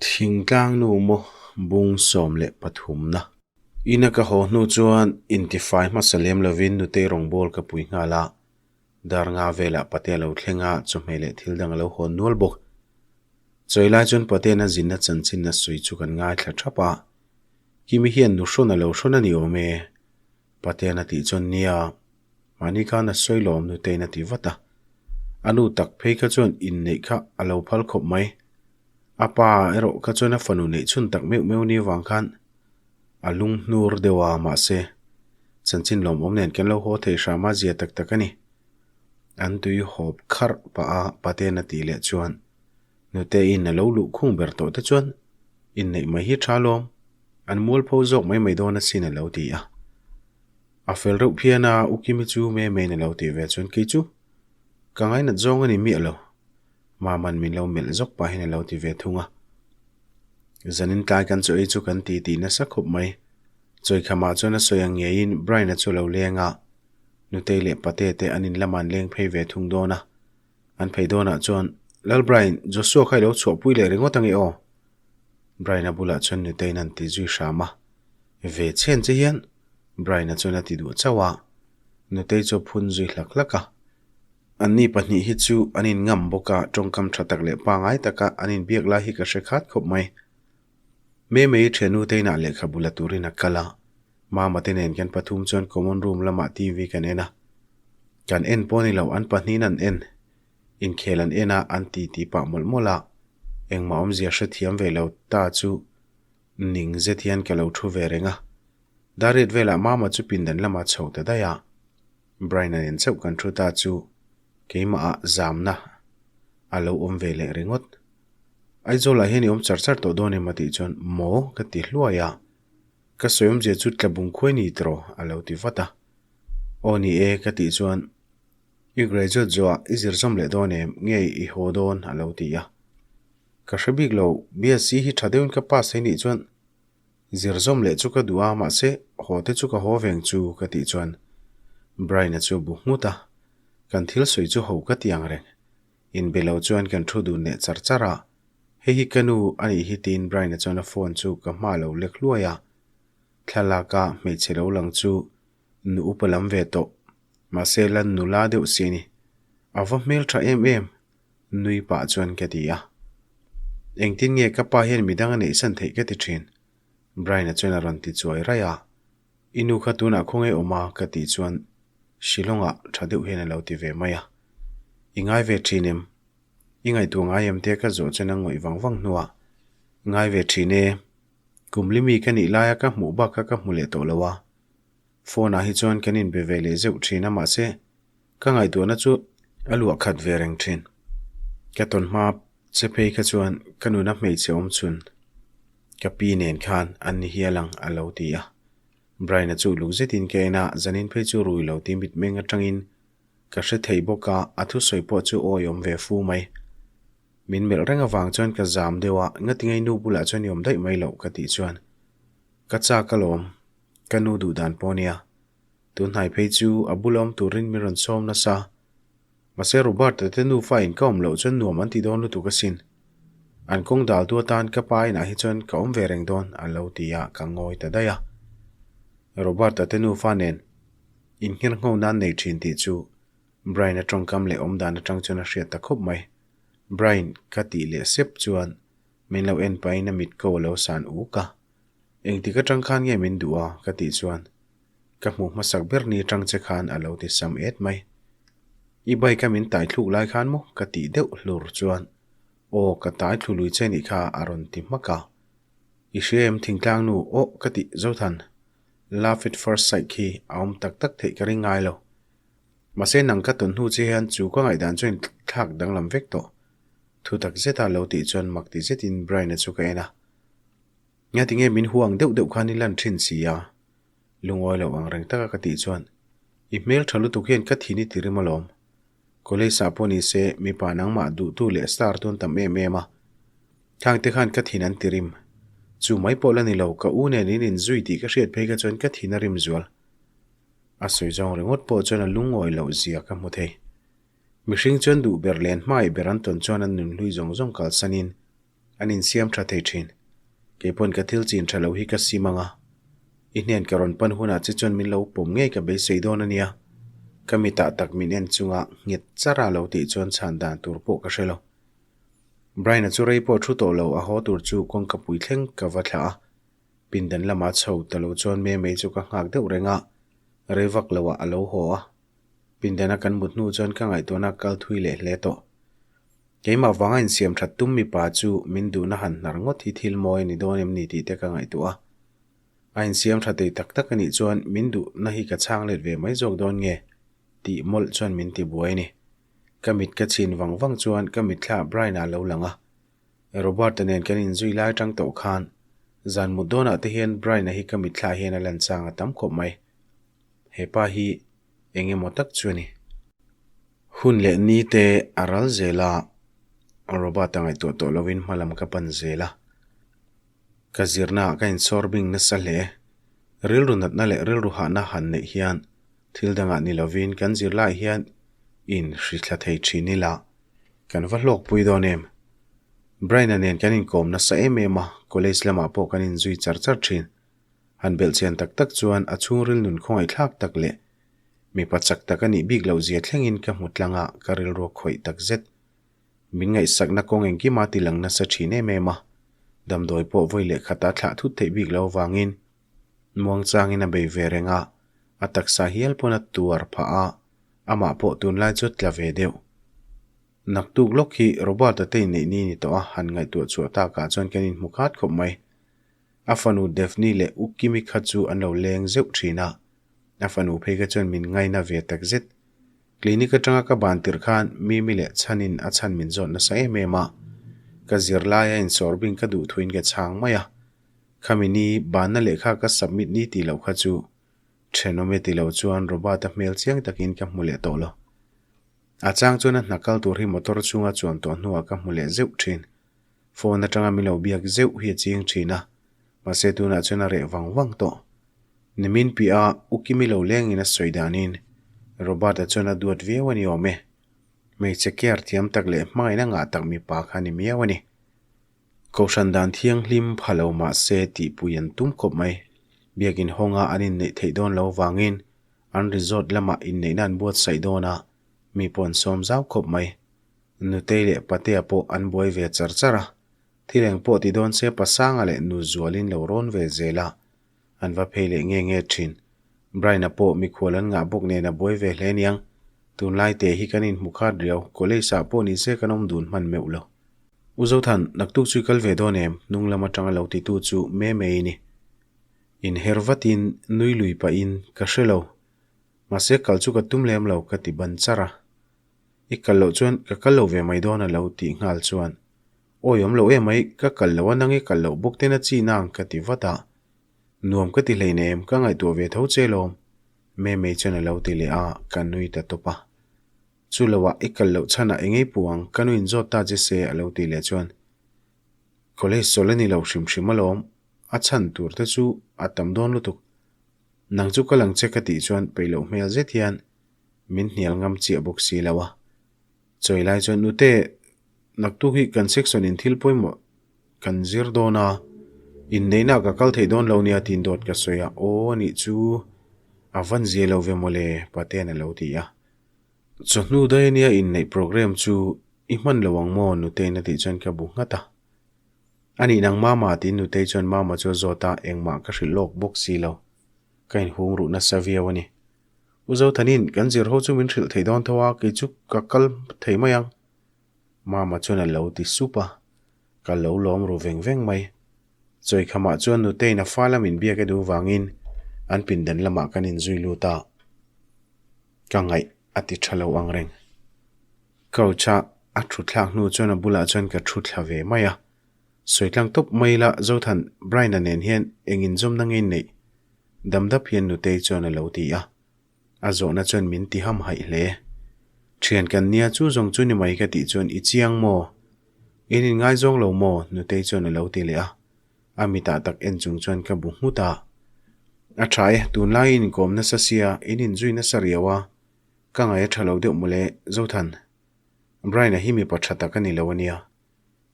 Thingtlang nu maw bung 13 na. Ina ka haw hnu chuan intifai hmasa lem lovin nutei rawngbâwl ka pui nghal a. Dar nga velah pate a lo thleng a, chawhmeh leh thil dang a lo hawn nual bawk. Chawi lai chuan pate'n a zinna chanchin a sawi chu kan ngaithla thap a. Kimi hian nu hrawn a lo hrawn a ni awm e. Pate'n a tih chuan nia, mahni khan a sawi lawm nutei'n a ti vat a. A nu tak phei kha chuan inneih kha a lo phal khawp mai. A pa erawh kha chuan a fanu neih chhun tak meuh meuh ni avang khan a lung hnur deuh a, mahse, chanchin lawmawm nen kan lo haw thei hram a zia tak tak a ni. An tui hawp kharh pah a paten a tih leh chuan nuteiin a lo luh khung ber tawh te chuan inneih mai hi tha lawm, an mualpho zawk mai mai dawn asin a lo ti a. A fel reuh phian a, U Kimi chu me meiin a lo tih ve chuan kei chu ka ngainat zawng a ni miah lo. Maman min lo melh zawk pahin a lo ti ve thung a. Zanin tlai kan chaw ei chu kan ti tih nasa khawp mai. Chawikhamah chuan a sawi ang ngeiin Brian-a chu a lo leng a, Nutei leh Pate te an in lamah an leng phei ve thung dawn a. An phei dawnah chuan, Lal Brian, Joshua kha i lo chhuahpui leh ringawt ange aw? Brian-a bulah chuan Nutei'n an ti zui hram a. Ve chhen che hian? Brian-a chuan a ti duh chauh a. Nutei chu a phun zui hlak hlak a. Anni pahnih hi chu an inngam bawk a, tawngkam tha tak leh pangai taka an inbiak lai hi ka hre khat khawp mai. Memei thiannu te inah lehkhabu la turin a kal a, Mama te nen kan pathum chuan common room lamah TV kan en a. Kan en pawh ni lo, an pahnihin an en. Inkhel an en a, an ti ti pah mawlh mawlh a, engmah awmzia hrethiam ve lo ta chu ning zet hian ka lo thu ve reng a. Dariat velah Mama chu pindan lamah chho ta daih a. Brian-a nen chauh kan thu ta chu keimahah zamna a lo awm ve leh ringawt. Aizawlah hian i awm char char tawh dawn em a tih chuan maw ka ti hluai a, ka sawi awmzia chu tla bung khuai ni tiraw a lo ti vat a. Aw ni e ka tih chuan i graduate zawhah i zir zawm leh dawn em nge i haw dawn a lo ti a. Ka hre bik lo, BSc hi tha deuhin ka pass thei nih chuan Zir zawm leh chu ka duh a, mahse haw te chu ka haw veng chu ka tih chuan Brian-a chu a bu nghut a, kan thil sawi chu ho ka ti ang reng. Inbe lo chuan kan thu dun leh char char a, hei hi ka nu a nih hi tiin Brian-a chuan a phone chu ka hma lo lek hluai a, thlalaka hmeichhe lo lang chu nu upa lam ve tawh, mahse la nula deuh si a ni. A va hmeltha em em, Nui pah chuan ka ti a. Engtin nge ka pa hian midang a neihsan theih ka ti thin? Brian-a chuan a rawn ti chuai raih a. I nu kha tunah khawnge awm a? ka tih chuan Shillong-ah tha deuh hian a lo ti ve mai a. I ngai ve thin em? I ngaihtuah ngai em tia ka zawh chuan a ngawih vang vang hnuah, Ngai ve thin e. Kum limi ka nih laia ka hmuh bak kha ka hmu leh tawh lo a. Phone-ah hi chuan kan inbe ve leh zeuh thin a mahse Ka ngaihtuahna chu a luah khat ve reng thin. Ka tawn hma che phei kha chuan ka nuna hmeichhe awm chhun ka pi nen khan an ni hial ang a lo ti a. Brian-a chu luk zetin ka en a, zanin phei chu rui lo ti mitmeng atangin ka hre thei bawk a, a thusawi pawh chu awi awm ve fu mai. Min melh reng avang chuan ka zam deuh a, ngatinge i nu bulah chuan i awm daih mai loh ka tih chuan ka chak alawm, ka nu duh dan pawh nia. Tunhnai phei chu a bula awm turin min rawn sawm nasa. Mahse Robert-a te nufa in ka awm loh chuan nuam an ti dawn lutuk asin. An kawng dal tu atan ka pa inah hi chuan ka awm ve reng dawn a lo ti a, ka ngawi ta daih a. Robert-a te nufa nen inngherngho nan nei thin tih chu Brian-a tawngkam leh awmdan atang chuan a hriat ta khawp mai. Brian ka tih leh sep chuan min lo en pahin a mit ko a lo san uk a. Engtik atang khan nge min duh a? ka tih chuan ka hmuh hmasak ber ni atang che khan a lo ti sam et mai. I bike a min tai thluk lai khan maw? ka tih deuh hlur chuan aw ka tai thlu lui che nih kha a rawn ti hmak a. I hria em thingtlang nu aw ka tih Zothan love at first sight khi a awm tak tak theih ka ring ngai lo. Mahse nang ka tawn hnu che hian chu ka ngaihdan chuan thlak danglam vek tawh. Thu tak zeta lo tih chuan mak ti zetin Brian-a chu ka en a. Nga tinge min huang deuh deuh khan i lan thin si a? Lungawi lo ang reng taka ka tih chuan, I hmel tha lutuk hian ka thin i ti rim alawm. College ah pawh ni se mipa nangmah duhtu leh star tu an tam em em a. Khang te khan ka thin an ti rim. Chu mai pawh la ni lo, ka u nen in inzui tih ka hriat phei kha chuan ka thin a rim zual. A sawi zawng ringawt pawh chuan a lungawi loh zia ka hmu thei. Mihring chuan duh ber leh an hmai ber an tawn chuan an nunhlui zawng zawng kalsanin. An insiam tha thei thin. Kei pawn ka thil chin tha lo hi ka sim ang a. I hnen ka rawn pan hunah che chuan min lo pawm ngei ka beisei dawn a nia. Ka mitah tak min en chunga nghet char a lo tih chuan chhan dan tur pawh ka hre lo. Brian-a chu rei pawh thu tawh lo a haw tur chu kawngka pui thleng ka va thlah a. Pindan lama chho ta lo chuan Memei chu ka nghak deuh reng a, rei vak loah a lo haw a. Pindana kan mut hnu chuan ka ngaihtuahna kal thui leh hle tawh. Keimah vanga insiam that tum mipa chu min duhna han hnar ngawt hi thil mawi a ni dawn em ni tih te ka ngaihtuah a. A insiam tha thei tak tak a nih chuan min duhna hi ka chhang let ve mai zawk dawn nge tih mawlh chuan min ti buai a ni. Ka mit ka chhin vang vang chuan ka mitthla Brian-a a lo lang a. Robert-a nen kan inzui lai atang tawh khan zan mut dawnah te hian Brian-a hi ka mitthla hian a lan chang a tam khawp mai. He pa hi eng emaw tak chu a ni. Hun leh ni te a ral zel a, Robert-a ngaihtuah tawh lovin hma lam ka pan zel a. Ka zirnaah ka insawr bing nasa hle. Rilru natna leh rilru hahna han neih hian thil dangah ni lovin kan zirlaiah hian in hrithla thei thin ila kan va hlawkpui dawn em? Brian-a nen kan inkawm nasa em em a, college lamah pawh kan inzui char char thin. Han belhchian tak tak chuan a chhungril nun khawngaihthlak tak leh mipa chak tak a nih bik loh zia thlengin ka hmu tlang a, ka rilru a khawih tak zet. Min ngaihsakna kawng engkima ti lang nasa thin em em a, damdawi pawh vawi leh khata thlah thut theih bik loh avangin muangchangin a bei ve reng a, a taksa hial pawn a tuar phah a, amah pawh tunlai chu a tla ve deuh. Naktuk lawk hi Robert-a te inneih ni ni tawh a, han ngaihtuah chhuah takah chuan kan inhmu khat khawp mai. A fanu Daphne leh U Kimi kha chu an lo leng zeuh thin a, a fanu phei kha chuan min ngaina ve tak zet. Clinic atanga ka ban tirh khan Mimi leh Chhanin a chhan min zawt nasa em em a, ka zirlaia insawr bing ka duh thuin ka chhang mai a. Khami ni banna lehkha ka submit ni tih loh kha chu thenawm e ti lo chuan Robert-a hmel chiang takin ka hmu leh tawh lo. A chang chuan a hna kal tur hi motor chhunga chuan tawh hnuah ka hmu leh zeuh thin. Phone atanga min lo biak zeuh hi a ching thin a, mahse tunah chuan a reh vang vang tawh. Nimin piah a U Kimi lo lengin a sawi danin Robert-a chuan a duat viau a ni awm e. Hmeichhe care thiam tak leh hmangaihna ngah tak mipa kha a ni miau a ni. Kohhran dan thianghlim pha lo mahse tihpui an tum khawp mai. Biakin hawnga an inneih theih dawn lo vangin an resort lamah inneihna an buatsaih dawn a, mi pawh an sawm zau khawp mai. Nutei leh Patea pawh an buai ve char char a, thil eng pawh ti dawn se Pasanga leh Nu Zualin lo rawn ve zel a, an va phei leh nge nge thin. Brian-a pawh mikhual an ngah bawk nen a buai ve hle aniang, tunlai te hi kan inhmu khat riau, college-ah pawh ni se kan awm dun hman meuh lo. U Zothan, naktuk chu i kal ve dawn em? Hnung lam atanga lo titu chu Memei ni. Inher vatin, nui lui pahin, Ka hre lo. Mahse kal chu ka tum lem lo ka ti ban char a. I kal loh chuan ka kal lo ve mai dawn a lo tih nghal chuan Awi awm lo em mai, ka kal lo a nang i kal loh bawk ten a chi nang ka ti vat a. Nuam ka ti hleinem, ka ngaihtuah ve tho che lawm. Memei chuan a lo ti leh a, ka nui ta tawp a. Chu lo ah i kal loh chhan ah engei pu ang, ka nu in zawt ta che se a lo ti leh chuan College chawl a ni lo hrim hrim alawm, a chhan tur te chu a tam dawn lutuk. Nang chu kal ang che ka tih chuan peih loh hmel zet hian min hnial ngam chiah bawk si lo a. Chawi lai chuan nute naktuk hi kan section in thil pawimawh kan zir dawn a, inneihna ka kal theih dawn lo nia tiin dawt ka sawi a, aw anih chu a van zia lo ve mawle Patean a lo ti a. Chawhnu daih ania inneih program chu i hman lo ang maw Nutein a tih chuan ka bu nghat a. Anih nang Mama tiin Nutei chuan Mama chu a zawt a, engmah ka hrilh lawk bawk si lo. Ka inhung ruh nasa viau a ni. U Zothanin, kan zir ho chu min hrilh thei dawn tho a, kei chu ka kal thei mai ang. Mama chuan a lo ti sup a, ka lo lawm ru veng veng mai. Chawikhamah chuan Nuteiin a fa lam inbiak e duh vangin an pindan lamah kan inzui lut a, ka ngaih a ti tha lo ang reng. Couch-a a thutthlak hnu chuan a bulah chuan ka thu thla ve mai a, sawi tlang tawp mai ila Zothan, Brian-a nen hian eng inzawmna nge inneih? Damdap hian Nutei chuan a lo ti a, a zawhna chuan min ti ham haih hle. Thian kan nia chu zawng chu ni mai ka tih chuan i chiang maw? In inngaizawng lo maw? Nutei chuan a lo ti leh a, a mitah tak en chung chuan ka bu nghut a. A tha e, tunlai in inkawm nasa sia, in inzui nasa riau a, ka ngaih a tha lo deuh mawle Zothan. Brian-a hi mipa tha tak a ni lo a nia.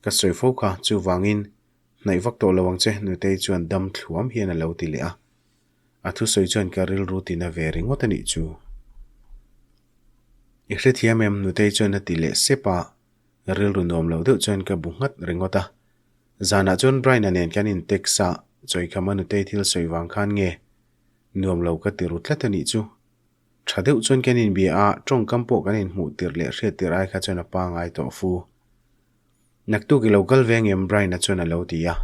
Ka sawi fo kha, chuvangin hnaih vak tawh lo ang che Nutei chuan dam thluam hian a lo ti leh a. A thusawi chuan ka rilru tina ve ringawt a nih chu. I hrethiam em? Nutei chuan a ti leh sep a, rilru nuam lo deuh chuan ka bu nghat ringawt a. Zanah chuan Brian-a nen kan in text a, Chawikhama Nutei thil sawi vang khan nge nuam lo ka ti ru tlat a nih chu. Tha deuh chuan kan inbia a, tawngkam pawh kan inhmuh tirh leh hriat tirh ai kha chuan a pangai tawh fu. Naktuk i lo kal ve ngem Brian-a chuan a lo ti a.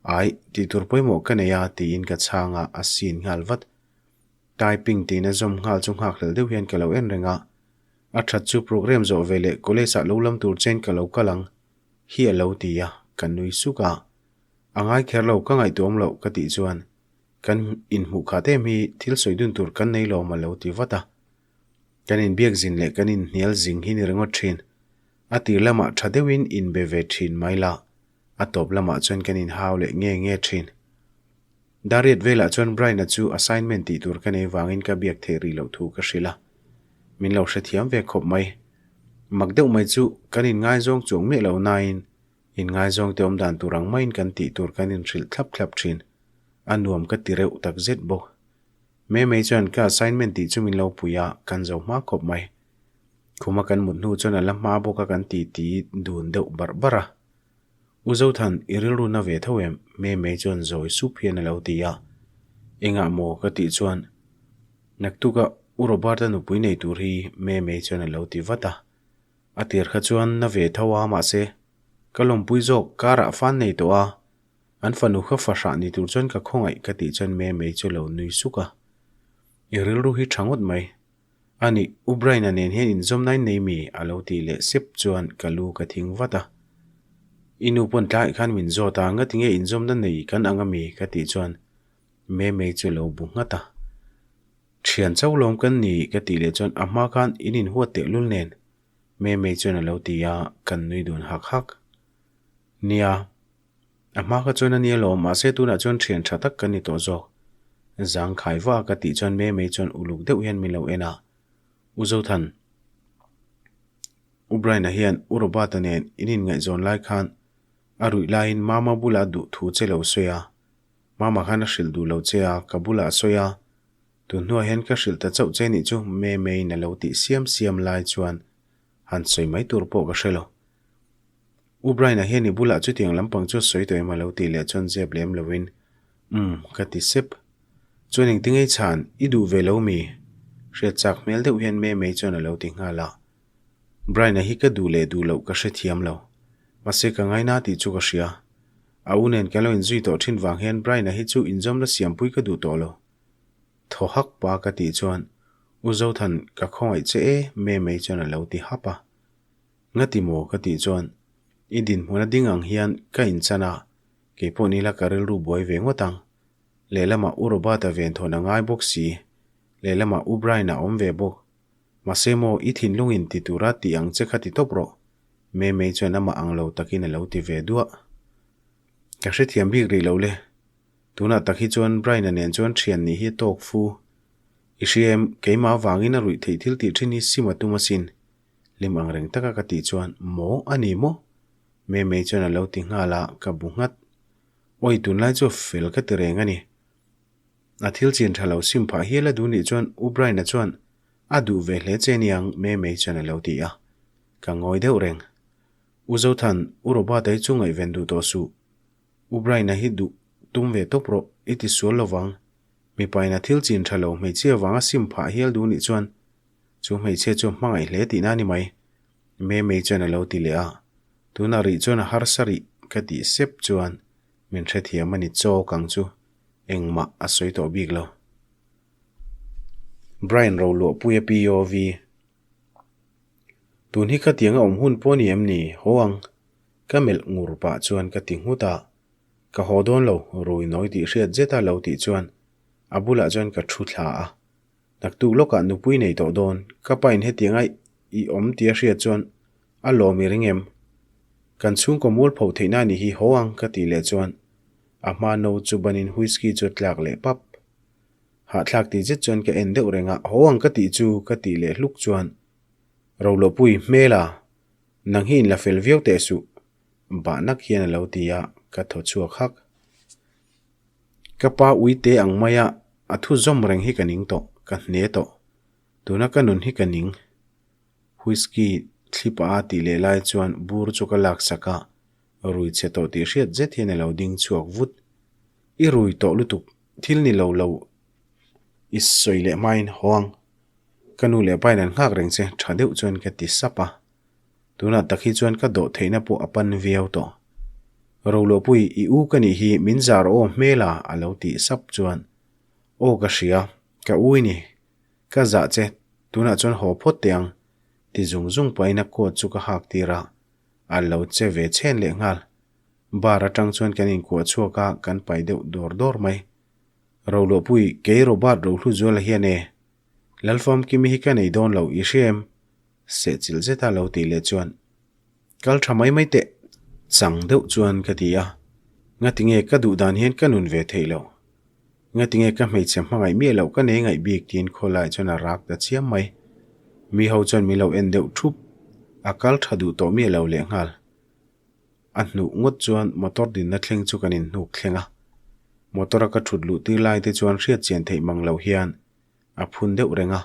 Aih, tih tur pawimawh ka nei a tiin ka chhang a, a sin nghal vat. Typing tiin a zawm nghal chu nghakhlel deuh hian ka lo en reng a. A that chu program zawh ve leh college ah lo lam tur chen ka lo kal ang hi a lo ti a, ka nui suk a. A ngai kher lo ka ngaihtuahawm loh ka tih chuan kan inhmuh khat em hi thil sawi dun tur kan nei lawm a lo ti vat a. Kan inbiak zin leh kan inhnial zing hi ni ringawt thin. A tir lamah tha deuhin inbe ve thin mai la, a tawp lamah chuan kan inhau leh nge nge thin. Dariat velah chuan Brian-a chu assignment tih tur ka nei vangin ka biak theih rih loh thu ka hrilh a. Min lo hrethiam ve khawp mai. Mak deuh mai chu kan inngaizawng chuang miah lo nain inngaizawng te awm dan tur ang maiin kan tih tur kan inhrilh thlap thlap thin. A nuam ka ti reuh tak zet bawk. Mei mei chuan ka assignment tih chu min lo pui a, kan zo hma khawp mai. Khuma kan mut hnu chuan a la hma bawk a kan ti ti dun deuh barh barh a. U Zothan, i rilru na ve tho em? Mei mei chuan zawi sup hian a lo ti a. Engah maw? ka tih chuan Naktuka U Robert-a nupui nei tur hi Mei mei chuan a lo ti vat a. A tir kha chuan na ve tho a mahse ka lawmpui zawk karah fan nei tawh a, An fanu kha fahrah ni tur chuan ka khawngaih ka tih chuan Mei Mei chu lo nui suk a. I rilru hi tha ngawt mai. A nih, U Brian-a nen hian inzawmnain nei mi? a lo tih leh sep chuan ka lu ka thing vat a. I nu pawn tlaiah khan min zawt a, ngati nge inzawmna nei kan ang ami? ka tih chuan Mei Mei chu lo bu nghat a. Thian chauh lawm kan ni ka tih leh chuan a hma khan in inhuat tehlul nen Mei Mei chuan a lo ti a, kan nui dun hak hak. Nia. A hma kha chuan a nia lo, mahse tunah chuan thian tha tak kan ni tawh zawk. Zang khai va ka tih chuan Mei Mei chuan uluk deuh hian min lo en a. U Zothan, U Brian-a hian U Robert-a nen in inngaihzawn lai khan a ruih laiin Mama bulah duh thu che lo sawi a. Mama khan a hrilh duh lo che a, ka bulah a sawi a. Tun hnuah hian ka hrilh ta chauh che nih chu Mei Meiin a lo tih siam siam lai chuan han sawi mai tur pawh ka hre lo. U Brian-a hian i bulah chutiang lampang chu a sawi tawh em a lo tih leh chuan zep lem loin, Umm, ka ti sep. Chuan engtingei chhan, i duh ve lo mi? Hriat chak hmel deuh hian Mei Mei chuan a lo ti nghal a. Brian-a hi ka duh leh duh loh ka hrethiam lo. Mahse ka ngaina tih chu ka hria. A u nen kan lo inzui tawh thin vang hian Brian-a hi chu inzawmna siampui ka duh tawh lo. Thaw hak pa ka tih chuan, U Zothan, ka khawngaih che e, Mei Mei chuan a lo ti hap a. Ngati maw? ka tih chuan, I dinhmun a ding ang hian ka inchan a, kei pawh nila ka rilru buai ve ngawt ang. Lehlamah U Robert-a venthawn a ngai bawk si, lehlamah U Brian-a awm ve bawk. Mahse maw, i thinlungin ti tura tih ang che kha ti tawp rawh, Mei Mei chuan amah ang lo takin a lo ti ve duah. Ka hrethiam bik rih lo le. Tunah tak hi chuan Brian-a nen chuan thian nih hi a tawk fu. I hria em, keimah avangin a ruih theih thil tih thin hi sim a tum asin. Hlim ang reng taka ka tih chuan, Maw? A ni maw? Mei Mei chuan a lo ti nghal a, ka bu nghat. Awi, tunlai chu a fel ka ti reng a ni. A thil chin tha lo sim phah hial a duh nih chuan U Brian-a chuan a duh ve hle che niang Mei Mei chuan a lo ti a. Ka ngawi deuh reng. U Zothan, U Robert-a hi chu ngaihven duh tawh suh. U Brian-a hi duh tum ve tawp rawh, i ti sual lovang. Mipain a thil chin tha lo hmeichhia vanga sim phah hial duh nih chuan Chu hmeichhia chu hmangaih hle tihna a ni mai. Mei Mei chuan a lo ti leh a, Tunah rih chuan a harsa rih ka tih sep chuan min hrethiam a ni chawk ang chu engmah a sawi tawh bik lo. Brian Roluahpuia POV Tun hi khatiang a awm hun pawh a ni em ni? Haw ang. Ka melh ngur pah chuan ka ti nghut a, Ka haw dawn lo, rui nawi tih hriat zet a lo tih chuan a bulah chuan ka thu thla a. Naktuk lawkah nupui nei tawh dawn, ka pain hetianga i awm tia hriat chuan a lawm i ring em? Kan chhungkaw mualpho theihna a nih hi haw ang ka tih leh chuan a hma no chu banin whisky chu a tlak leh pap. Hahthlak tih zet chuan ka en deuh reng a, haw ang ka tih chu ka tih leh hluk chuan Rolohpui, hmela, nang hi inla fel viau teh suh. Bah nak hian a lo ti a, ka thaw chhuak hak. Ka pa uite ang maia a thu zawm reng hi ka ning tawh, ka hne tawh. Tuna ka nun hi ka ning. Whisky thlip a tih leh lai chuan bur chu ka laksak a, rui chhe tawh tih hriat zet hian a lo ding chhuak vut. I rui tawh lutuk, thil ni lo lo i sawi leh hmain haw ang. Ka nu leh pain an nghak reng che, tha deuh chuan ka ti sap a. Tunah tak hi chuan ka dawh theihna pawh a pan viau tawh. Roluahpui, i u ka nih hi min zar aw hmel a a lo tih sap chuan, Aw ka hria, ka u i ni. Ka zah che, tunah chuan haw phawt teh ang, ti zung zung pahin a coat chu ka hak tir a, a lo che ve chhen leh nghal. Bar atang chuan kan inkuah chhuak a, kan pai deuh dawr dawr mai. Roluahpui, kei Robert Rohluzuala hian e, Lalfamkimi hi ka nei dawn lo, i hria em? Sehchilh zeta lo tih leh chuan, Kal tha mai mai teh! Chang deuh chuan ka ti a, Ngatinge ka duh dan hian ka nun ve theih loh? Ngatinge ka hmeichhe hmangaih miah loh ka nei ngaih bik tiin khawlai chuan a rak ta chiam mai. Mi ho chuan min lo en deuh thup, a kal tha duh tawh miah lo lehnghal. A hnuh ngawt chuan motor dinna thleng chu kan inhnuk thleng a. Motor a ka thut luh tir lai te chuan hriat chian theih mang loh hian a phun deuh reng a.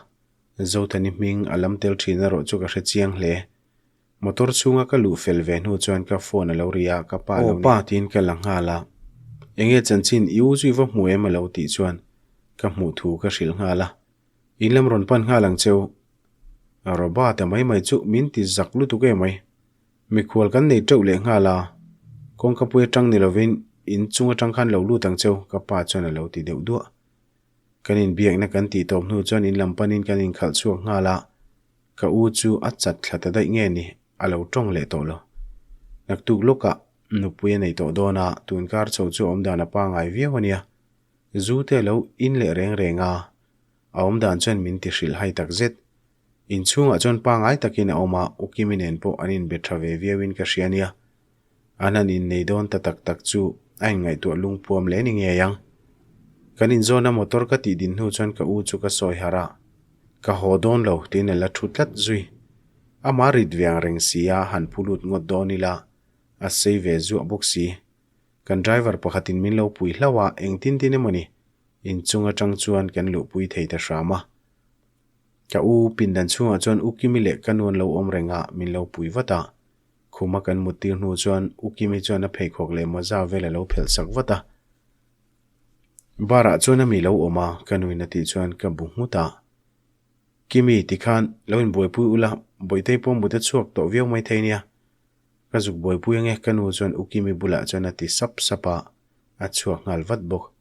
Zothani hming a lam tel thin erawh chu ka hre chiang hle. Motor chhunga ka luh fel ve hnu chuan ka phone a lo ri a, ka pa lo ni. Aw pa tiin ka la nghal a. Enge chanchin i u chu i va hmu em a lo tih chuan ka hmuh thu ka hrilh nghal a. In lam rawn pan nghal ang cheu. Robert-a mai mai chu min ti zak lutuk em mai. Mikhual kan nei teuh leh nghal a, kawngka pui atang ni lovin in chung atang khan lo lut ang cheu ka pa chuan a lo ti deuh duah. Kan inbiakna kan tih tawp hnu chuan in lam panin kan inkhalh chhuak nghal a, ka u chu a chat thla ta daih nge ni, a lo tawng leh tawh lo. Naktuk lawkah nupui a nei tawh dawn a, tunkar chho chu a awmdan a pangai viau a nia. Zu te a lo in leh reng reng a, a awmdan chuan min ti hrilh hai tak zet. Inchhungah chuan pangai takin a awm a, U Kimi nen pawh an inbe tha ve viauin ka hria nia. An han innei dawn ta tak tak chu a inngaihtuah lungpuam leh ni ngei ang. Kan inzawna motor ka tih din hnu chuan ka u chu ka sawi harh a, Ka haw dawn lo tiin a la thu tlat zui. Amah rit ve ang reng si a, han phu lut ngawt dawn ila a sei ve zuah bawk si. Kan driver pakhatin min lo pui hlauh a, engtin tin emaw ni, inchung atang chuan kan luhpui thei ta hram a. Ka u pindan chhungah chuan U Kimi leh ka nu an lo awm reng a, min lo pui vat a. Khuma kan mut tir hnu chuan U Kimi chuan a pheikhawk leh mawza vel a lo phelh sak vat a. Bar ah chuan a mi lo awm a, ka nuin a tih chuan ka bu nghut a. Kimi tikhan lo inbuaipui ula, Bawihtei pawh mut a chhuak tawh viau mai thei nia. Ka zuk buaipui ange ka nu chuan U Kimi bulah chuan a ti sap sap a, a chhuak nghal vat bawk.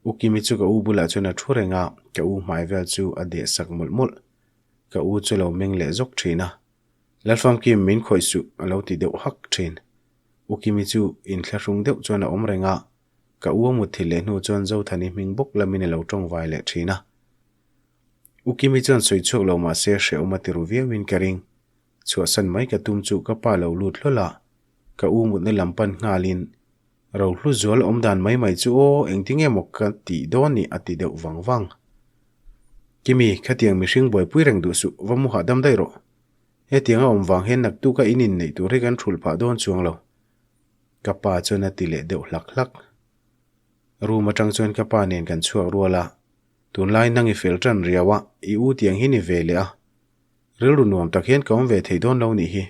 U Kimi chu ka u bulah chuan a thu reng a, ka u hmai vel chu a deh sak mawlh mawlh. Ka u chu lo meng leh zawk thin a. Lalfamkim min khawih suh a lo ti deuh hak thin. U Kimi chu inthlahrung deuh chuan a awm reng a, ka u a mutthilh leh hnu chuan Zothani hming bawk lamin a lo tawngvai leh thin a. U Kimi chuan sawi chhuak lo mah se hrehawm a ti ru viauin ka ring. Chhuahsan mai ka tum chu ka pa lo lut hlawl a, ka u mutna lam pan nghalin Rohlu zual awm dan mai mai chu aw engtinge maw ka tih dawn ni a ti deuh vang vang. Kimi, khatiang mihring buaipui reng duh suh, va mu hahdam daih rawh. Hetiang a awm vang hian naktuk a in inneih tur hi kan thulh phah dawn chuang lo. Ka pa chuan a ti leh deuh hlak hlak. Room atang chuan ka pa nen kan chhuak rual a, tunlai nang i fel tan riau a, i u tiang hi ni ve leh a. Rilru nuam tak hian ka awm ve thei dawn lo nih hi.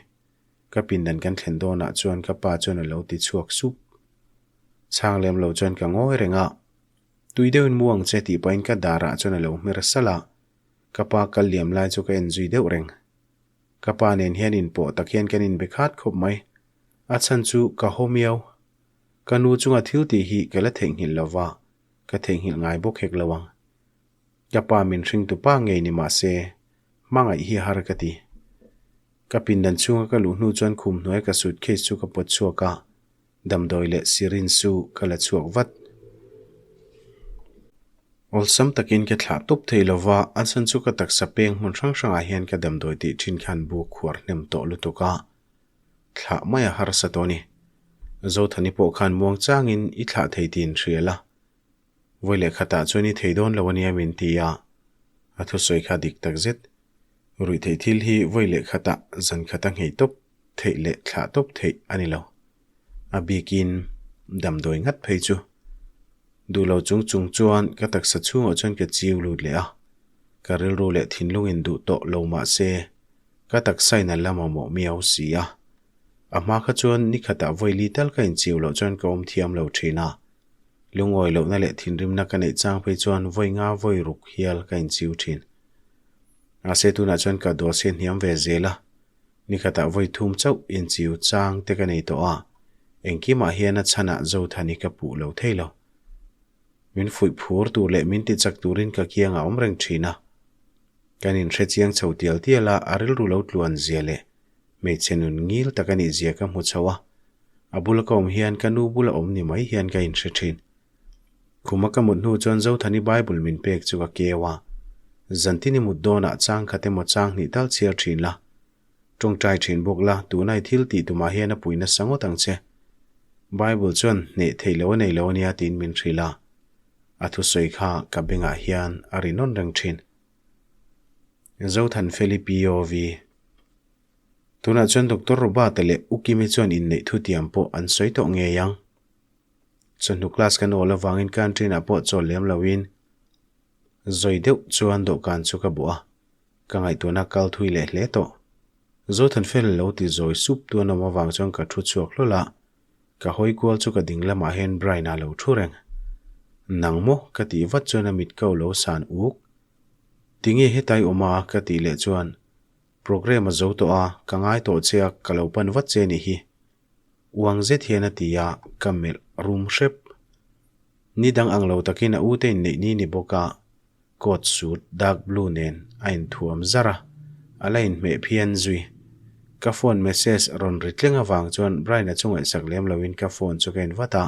Ka pindan kan thlen dawnah chuan ka pa chuan a lo ti chhuak sup. Chhang lem lo chuan ka ngawi reng a, Tui deuhin mu ang che tih pahin ka darah chuan a lo hmer salh a, ka pa kal liam lai chu ka en zui deuh reng. Ka pa nen hian inpawh tak hian kan inbe khat khawp mai. A chhan chu ka haw miau. Ka nu chunga thil tih hi ka la theihnghilh lo va, ka theihnghilh ngai bawk hek lo ang. Ka pa min hringtu pa ngei ni mah se, hmangaih hi a har ka ti. Ka pindan chhunga ka luh hnu chuan khum hnuai ka suitcase chu ka pawt chhuak a, damdawi leh syringe chu ka la chhuak vat. Awlsam takin ka thlah tawp thei lo va, a chhan chu ka taksa peng hmun hrang hrangah hian ka damdawi tih thin khan bu khuar hnem tawh lutuk a, thlah mai a harsa tawh a ni. Zothani pawh khan muang changin i thlah thei tiin hria la, vawi leh khatah chuan i thei dawn lo a nia min ti a, a thusawi kha dik tak zet. Ruihtheih thil hi vawi leh khatah zan khata nghei tawp theih leh thlah tawp theih a ni lo. A bikin damdawi ngat phei chu. Duh lo chung chung chuan ka taksa chhungah chuan ka chiu lut leh a. Ka rilru leh thinlungin duh tawh lo mah se ka taksain a la mamawh miau si a. A hma kha chuan ni khatah vawi li tal ka inchiu loh chuan ka awm thiam lo thin a. Lungawi lohna leh thinrimna ka neih chang phei chuan vawi nga vawi ruk hial ka inchiu thin. Mahse tunah chuan ka dose hniam ve zel a, ni khatah vawi thum chauh inchiu chang te ka nei tawh a, engkimah hian a chhanah Zothani ka puh lo thei lo. Min fuih phur tur leh min tichak turin ka kiangah awm reng thin a. Kan inhre chiang chho tial tial a, a rilru lo tluan zia leh hmeichhe nun ngil tak a nih zia ka hmu chho a, a bula ka awm hian ka nu bula awm ni mai hian ka inhre thin. Khuma ka mut hnu chuan Zothani Bible min pek chu ka keu a, Zantini mut dawnah chang khat emaw chang hnih tal chhiar thin la, tawngtai thin bawk la, tuna i thil tih tumah hian a pui nasa ngawt ang che. Bible chuan hneh theih lo a nei lo ania tiin min hrilh a, a thusawi kha ka bengah hian a ri nawn reng thin. Zothanfeli POV. Tunah chuan Doctor Robert-a leh U Kimi chuan inneih thutiam pawh an sawi tawh ngei ang. Chawhnu class kan awl avangin canteen-ah pawh chawl lem loin zawi deuh chuan dawhkan chu ka bawh a, ka ngaihtuahna kal thui leh hle tawh. Zothanfela lo ti zawi sup tu an awm avang chuan ka thu chhuak hlawl a, ka hawi kual chu ka ding lamah hian Brian-a lo thu reng. Nang maw? ka tih vat chuan a mit ko lo san uk. Tinge hetai awm a? ka tih leh chuan Programme a zo tawh a, ka ngai tawh che a, ka lo pan vat che nih hi. Uang zet hian a ti a, ka melh rum hrep. Ni dang ang lo takin a ute inneih ni ni bawk a, coat suit dark blue nen a inthuam zar a, a la inhmeh phian zui. Ka phone message rawn ri tleng avang chuan Brian-a chu ngaihsak lem loin ka phone chu ka en vat a,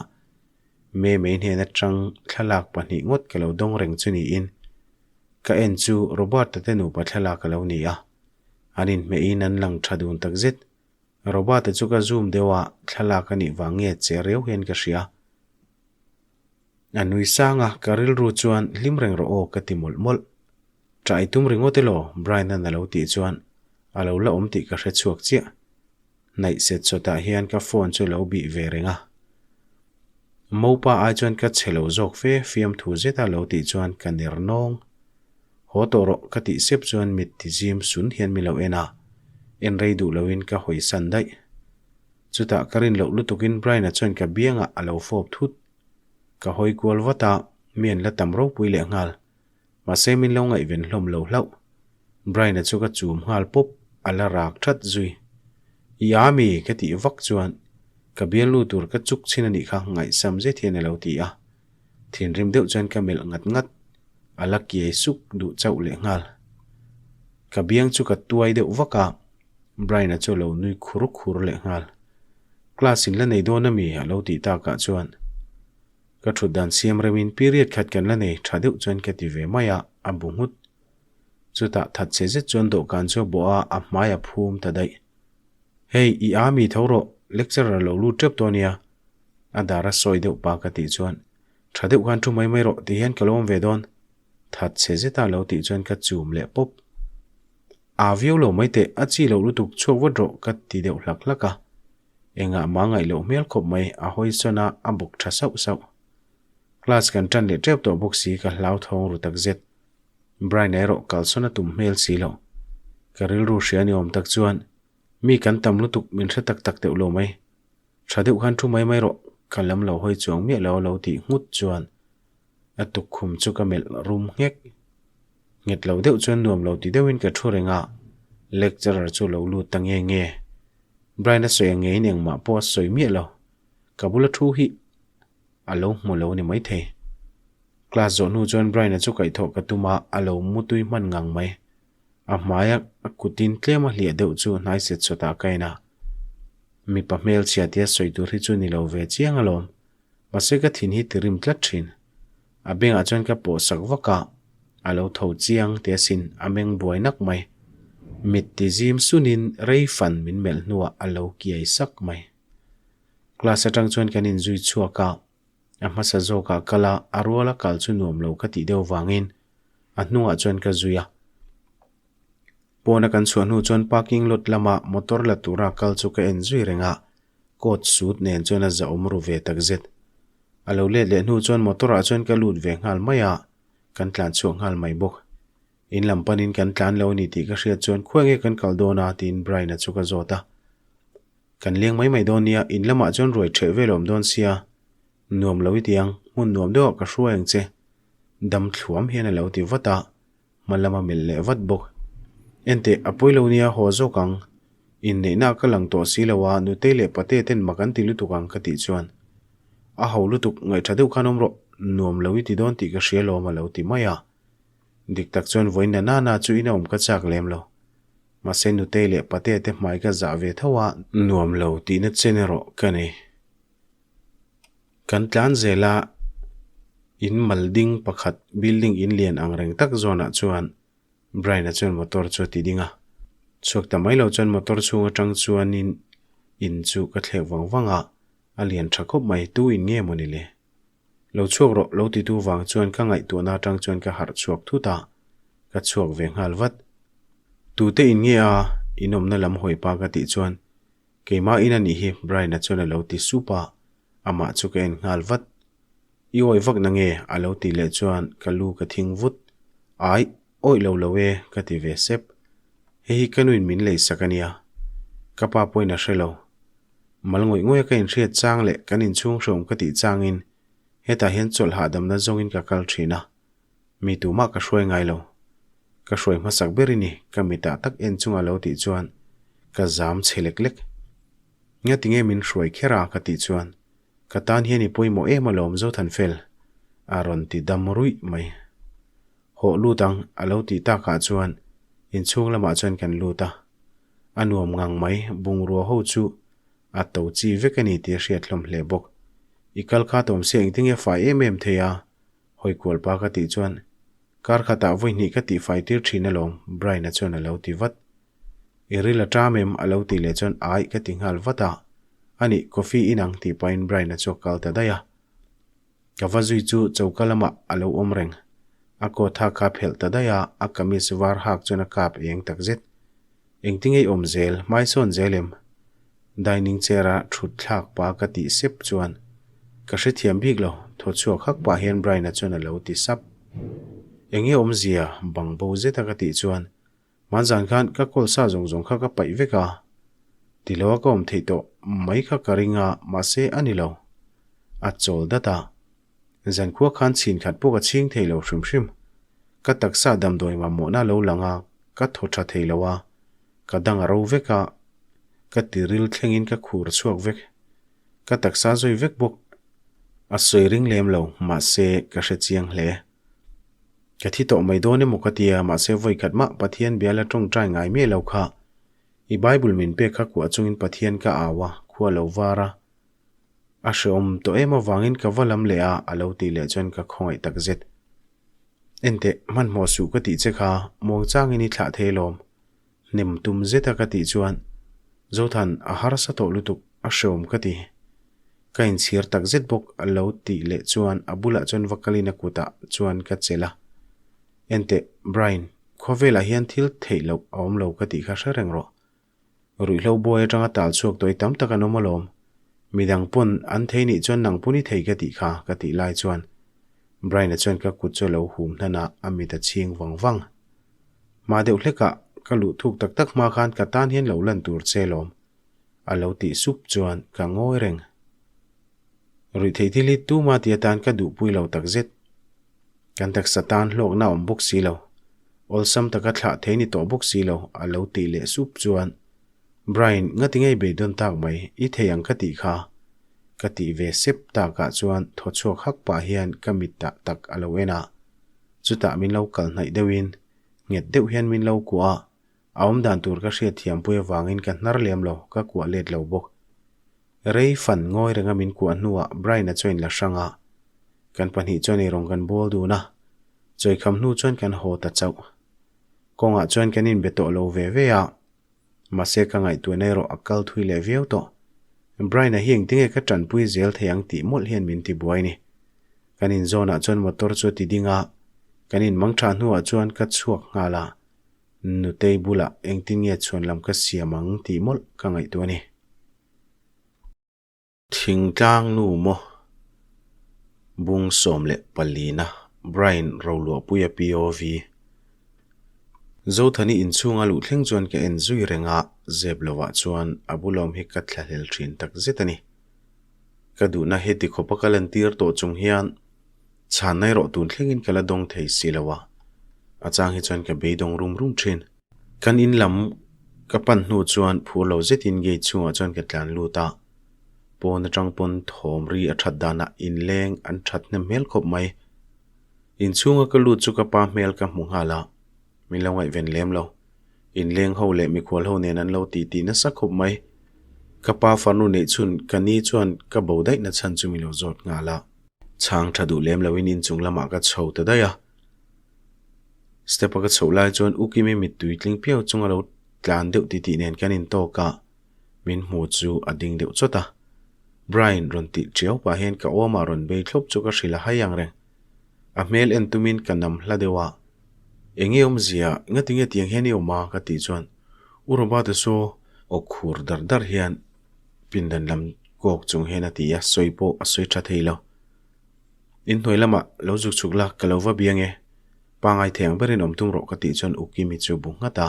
Memei hnen atang thlalak pahnih ngawt ka lo dawng reng chu niin Ka en chu Robert-a te nupa thlalak a lo ni a, an inhmehin an lang tha dun tak zet. Robert-a chu ka zoom deuh a, thlalak a nih vang nge che reu hian ka hria. A nui sang a, ka rilru chuan hlim reng rawh aw ka ti mawlh mawlh. Ṭah i tum ringawt elaw? Brian-a'n a lo tih chuan a lo la awm tih ka hre chhuak chiah. Hnaih set sawtah hian ka phone chu lo bih ve reng a. Mopa ai chuan ka chhe lo zawk fe fiamthu zeta lo tih chuan ka ner nawng. Haw tawh rawh ka tih sep chuan mit ti zim sun hian mi lo en a, en rei duh loin ka hawi san daih. Chutah ka rin loh lutukin Brian-a chuan ka biangah a lo fawp thut. Ka hawi kual vat a, mi an la tam ropui leh nghal. Mahse min lo ngaihven hlawm lo hlauh. Brian-a chu ka chum nghal pawp, a la rak that zui. I a mi? ka tih vak chuan ka bialnu tur ka chuk chhin a nih kha ngaihsam zet hian a lo ti a. Thinrim deuh chuan ka melh ngat ngat, a la kiai suk duh chauh leh nghal. Ka biang chu ka tuai deuh vak a, Brian-a chu a lo nui khur khur leh nghal. Class in la nei dawn a mi? a lo tih takah chuan Ka thut dan siam remin period khat kan la nei tha deuh chuan ka ti ve mai a, a bu nghut. Chutah that che zet chuan dawhkan chu a bawh a, a hmai a phum ta daih. Hei, i a mi tho rawh, lecturer lo lut tep tawh ania. A dar a sawi deuh pa ka tih chuan, Tha deuh khan thu mai mai rawh ti hian ka lo awm ve dawn. That che zeta lo tih chuan ka chum leh pawp. A viau lo mai teh, a chi loh lutuk chhuak vat rawh ka ti deuh hlak hlak a. Engah mah ngaih loh hmel khawp mai, a hawi sawn a, a bawk tha sauh sauh. Class kan tan leh tep tawh bawk si ka hlau thawng ru tak zet. Brian erawh kalsawn a tum hmel si lo. Ka rilru hria ni awm tak chuan, Mi kan tam lutuk min hre tak tak deuh lo mai. Tha deuh khan thu mai mai rawh, ka lam lo hawi chuang miah lo a lo tih nghut chuan a tukkhum chu ka melh rum nghek. Nghet lo deuh chuan nuam lo ti deuhin ka thu reng a, lecturer chu lo lut ta nge nge. Brian a sawi ang ngeiin engmah pawh a sawi miah lo. Ka bula thu hi a lo hmu lo ni maithei. Class zawh hnu chuan Brian-a chu kaihthawh ka tum a, a lo mutui hman ngang mai. A hmaia a kutin tlem a hliah deuh chu hnai set sawtah ka en a. Mipa hmelchhia tia sawi tur hi chu ni lo ve chiang alawm. Mahse ka thin hi ti rim tlat thin. A bengah chuan ka pawh sak vak a, a lo tho chiang teh asin a meng buai nak mai. Mit ti zim sunin rei fan min melh hnuah a lo kiai sak mai. Class atang chuan kan inzui chhuak a, a hmasa zawkah kal a, a ruala kal chu nuam lo ka tih deuh vangin a hnungah chuan ka zui a. Pawna kan chhuah hnu chuan parking lot lama motor la tura kal chu ka en zui reng a. Coat suit nen chuan a zahawm ru ve takzet. A lo let leh hnu chuan motor ah chuan ka lut ve nghal mai a, kan tlan chhuak nghal mai bawk. In lam panin kan tlan lo a ni tih ka hriat chuan khuai nge kan kal dawn a tiin Brian-a chu ka zawt a. Kan leng mai mai dawn nia, in lamah chuan ruai ṭheh vel a awm dawn sia, nuam lo i ti ang, hmun nuam deuhah ka hruai ang che. Dam thluam hian a lo ti vat a, hma lama melh leh vat bawk. Enteh, a pawi lo nia, haw zawk ang. Inneihna ka lang tawh si lo a, Nutei leh Pate ten mak an ti lutuk ang ka tih chuan. A ho lutuk, ngaihṭha deuh khan awm rawh, nuam lo i ti dawn tih ka hria lawm a lo ti mai a. Dik tak chuan vawiin na nana chu ina awm ka chak lem lo. Mahse Nutei leh Pate te hmai ka zah ve tho a. Nuam lo tihna chen erawh ka nei. Kan tlan zel a, in mal ding pakhat building in lian ang reng tak zawnah chuan Brian-a chuan motor chu a ti ding a. Chhuak ta mai lo chuan motor chhung atang chuanin in chu ka thlek vang vang a, a lian tha khawp mai, tu in nge maw ni le? Lo chhuak rawh, lo titu vang chuan ka ngaihtuahna atang chuan ka harh chhuak thut a, ka chhuak ve nghal vat. Tute in nge a, in awmna lam hawi pa ka tih chuan Keimah in a nih hi Brian-a chuan a lo ti sup a, amah chu ka en nghal vat. I awih vak na nge? a lo tih leh chuan ka lu ka thing vut. Aih, awih lo lo e, ka ti ve sep. Hei hi ka nuin min leisak a nia. Ka pa pawhin a hre lo. Mal ngawih ngawih a ka inhriat chang leh kan inchhung hreawm ka tih changin hetah hian chawlh hahdamna zawngin ka kal thin a. Mi tumah ka hruai ngai lo. Ka hruai hmasak ber i ni, ka mitah tak en chunga lo tih chuan ka zam chhe lek lek. Nga tinge min hruai kher a ka tih chuan ka tan hian i pawimawh em alawm Zothanfel a rawn ti dam ruih mai. Hawh lut ang a lo tih takah chuan inchhung lamah chuan kan lut a. A nuam ngang mai, bungrua ho chu a to chi vek a ni tih a hriat hlawm hle bawk. I kal kha tawm se engtinge fai em em thei a? Hawi kual pa ka tih chuan, Kar khatah vawi hnih ka tihfai tir thin alawm, Brian-a chuan a lo ti vat. I ril a ṭam em? a lo tih leh chuan Aih ka ti nghal vat a. Anih, coffee in ang tih pahin Brian-a chu a kal ta daih a. Ka va zui chu choka lamah a lo awm reng. A coat hak kha a phelh ta daih a, a kamis var hak chuan a kap eng takzet. Engtinge i awm zel, hmaisawn zel em? Dining chair a thut thlak pa ka tih sep chuan ka hrethiam bik lo, thaw chhuak hak pah hian Brian-a chuan a lo ti sap. Enge awmzia bang bo zet a ka tih chuan hmanzan khan ka kawl sa zawng zawng kha ka paih vek a, ti lo a ka awm theih tawh mai kha ka ring a, mahse a ni lo. A chawl dat a. Zankhua khan chhin khat pawh ka chhing thei lo hrim hrim. Ka taksa damdawi mamawhna lo lang a, ka thaw tha thei lo a, ka dang a ro vek a, ka tiril thlengin ka khur chhuak vek. Ka taksa zawi vek bawk. A sawi ring lem lo, mahse ka hre chiang hle. Ka thi tawh mai dawn emaw ka tia, mahse vawi khat mah Pathian biala tawngtai ngai miah lo kha. I Bible min pek kha kuah chungin Pathian ka au a, khua lo var a. A hreawm tawh em avangin ka va lam leh a, a lo tih leh chuan ka khawngaih tak zet. Enteh, hmanhmawh suh ka tih che kha, muangchangin i thlah thei alawm. Hnem tum zeta ka tih chuan, Zothan, a harsa tawh lutuk, a hreawm ka ti. Ka inchhir tak zet bawk a lo tih leh chuan a bulah chuan va kalin a kutah chuan ka chelh a. Enteh, Brian, khawvelah hian thil theih loh a awm lo ka tih kha hre reng rawh. Ruihhlo buai atanga tal chhuak tawih tam tak an awm alawm. Midang pawn an thei nih chuan nang pawn i thei ka tih kha ka tih lai chuan Brian-a chuan ka kut chu a lo hum hnan a, a mit a chhing vang vang. Hma deuh hlekah ka luh thuk tak tak hma khan ka tan hian lo lan tur che lawm a lo tih sup chuan ka ngawi reng. Ruihtheih thil hi tuma ti atan ka duhpui lo takzet. Kan taksa tan hlawkna a awm bawk si lo. Awlsam taka thlah thei ni tawh bawk si lo a lo tih leh sup chuan Brian ngati ngei beidawn tak mai i thei ang ka tih kha ka tih ve sep takah chuan thaw chhuak hak pah hian ka mittah tak a lo en a. Chutah min lo kal hnaih deuhin nghet deuh hian min lo kuah a, a awm dan tur ka hriat thiampui avangin ka hnar lem lo, ka kuah let lo bawk. Rei fan ngawi renga min kuah hnuah Brian-a chuan la hrang a, kan pahnih chuan eirawng kan bawl dun a, chawikham hnu chuan kan haw ta chauh. Kawngah chuan kan inbe tawh lo ve ve a, mahse ka ngaihtuahna erawh a kal thui leh viau tawh. Brian-a hi engtinge ka tanpui zel thei ang tih mawlh hian min ti buai ni. Kan inzawnah chuan motor chu a ti ding a, kan inmang tha hnuah chuan ka chhuak nghal a, Nutei bulah engtin nge chhuan lam ka siam ang tih mawlh ka ngaihtuah a ni. Thingtlang nu maw? Bung 14 na Brian Roluahpuia POV Zothani inchhunga luh thleng chuan ka en zui reng a, zep lovah chuan a bulawm hi ka thlahlel thin tak zet a ni. Ka duhna heti khawpa ka lantir tawh chung hian chhanna erawh tun thlengin ka la dawng thei si lo a, a chang hi chuan ka beidawng rum rum thin. Kan in lam ka pan hnu chuan phur lo zetin gate chhungah chuan ka tlan lut a, pawn atang pawn thawm ri a that danah inleng an that hnem hmel khawp mai. Inchhunga ka lut chu ka pa hmel ka hmu nghal a, min lo ngaihven lem lo. Inleng ho leh mikhual ho nen an lo ti tih nasa khawp mai. Ka pa farnu neih chhun ka ni chuan ka bo daih na chhan chu min lo zawt nghal a. Chhang tha duh lem loin inchung lamah ka chho ta daih a. Step a ka chhoh lai chuan U Kimi mittui tling piau chunga lo tlan deuh titih nen kan intawk a, min hmu chu a ding deuh chawt a. Brian rawn tih tiau pah hian ka awmah rawn bei thlawp chu ka hrilh a hai ang reng. A hmel en tumin ka nam hla deuh a, Enge awmzia, ngatinge tiang hian i awm a? ka tih chuan U Robert-a saw aw khur dar dar hian pindan lam kawk chung hian a ti a, sawi pawh a sawi tha thei lo. Inhnuai lamah lo zuk chhuk la, ka lo va biang e. Pangai thei ang berin awm tum rawh ka tih chuan U Kimi chu bu nghat a.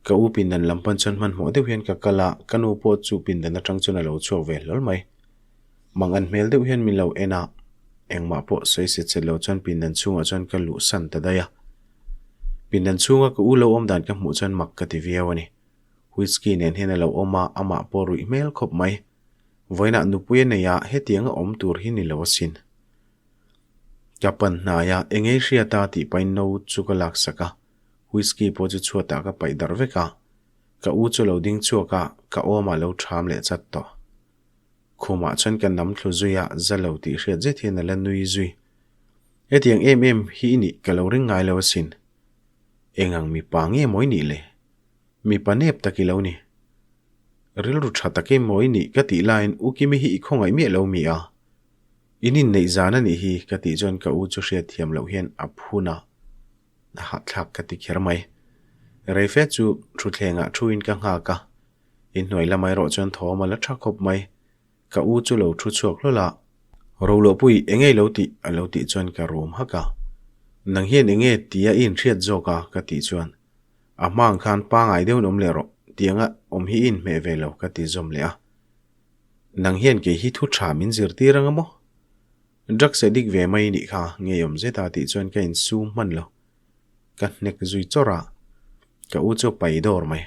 Ka u pindan lam pan chuan hmanhmawh deuh hian ka kal a, ka nu pawh chu pindan atang chuan a lo chhuak ve hlawl mai. Mang an hmel deuh hian min lo en a, engmah pawh sawi set set lo chuan pindan chhungah chuan ka luh san ta daih a. Pindan chhunga ka u lo awm dan ka hmuh chuan mak ka ti viau a ni. Whisky nen hian a lo awm a, amah pawh ruih hmel khawp mai. Vawiinah nupui a nei a, hetianga awm tur hi ni lo asin. Ka pan hnai a, engei hriat a tih pahin no chu ka laksak a, whisky pawh chu chhuatah ka paih darh vek a. Ka u chu lo ding chhuak a, ka awmah lo ṭham leh chat tawh. Khumah chuan ka nam thlu zui a, za lo tih hriat zet hian a la nui zui. Hetiang em em hi i nih ka lo ring ngai lo asin. Eng ang mipa nge maw i nih le? Mipa nep tak i lo ni. Rilru tha tak em maw i nih ka tih laiin U Kimi hi i khawngaih miah lo mi a? In inneih zan a nih hi ka tih chuan ka u chu hriat thiam loh hian a phun a, a hahthlak ka ti kher mai. Reife chu thutthlengah thuin ka nghak a, inhnuai lamah erawh chuan thawm a la tha khawp mai. Ka u chu lo thu chhuak hlawl a, Roluahpui enge lo tih a lo tih chuan ka rum hak a. Nang hian enge tia i inhriat zawk a ka tih chuan a hma ang khan pangai deuhin awm leh rawh tianga awm hi i inhmeh ve lo ka ti zawm leh a. Nang hian kei hi thu tha min zirtir anga maw? Drugs addict ve mai nih kha ngeiawm zet a tih chuan ka insum hman lo. Ka hnek zui chawrh a, ka u chu a pai dawr mai.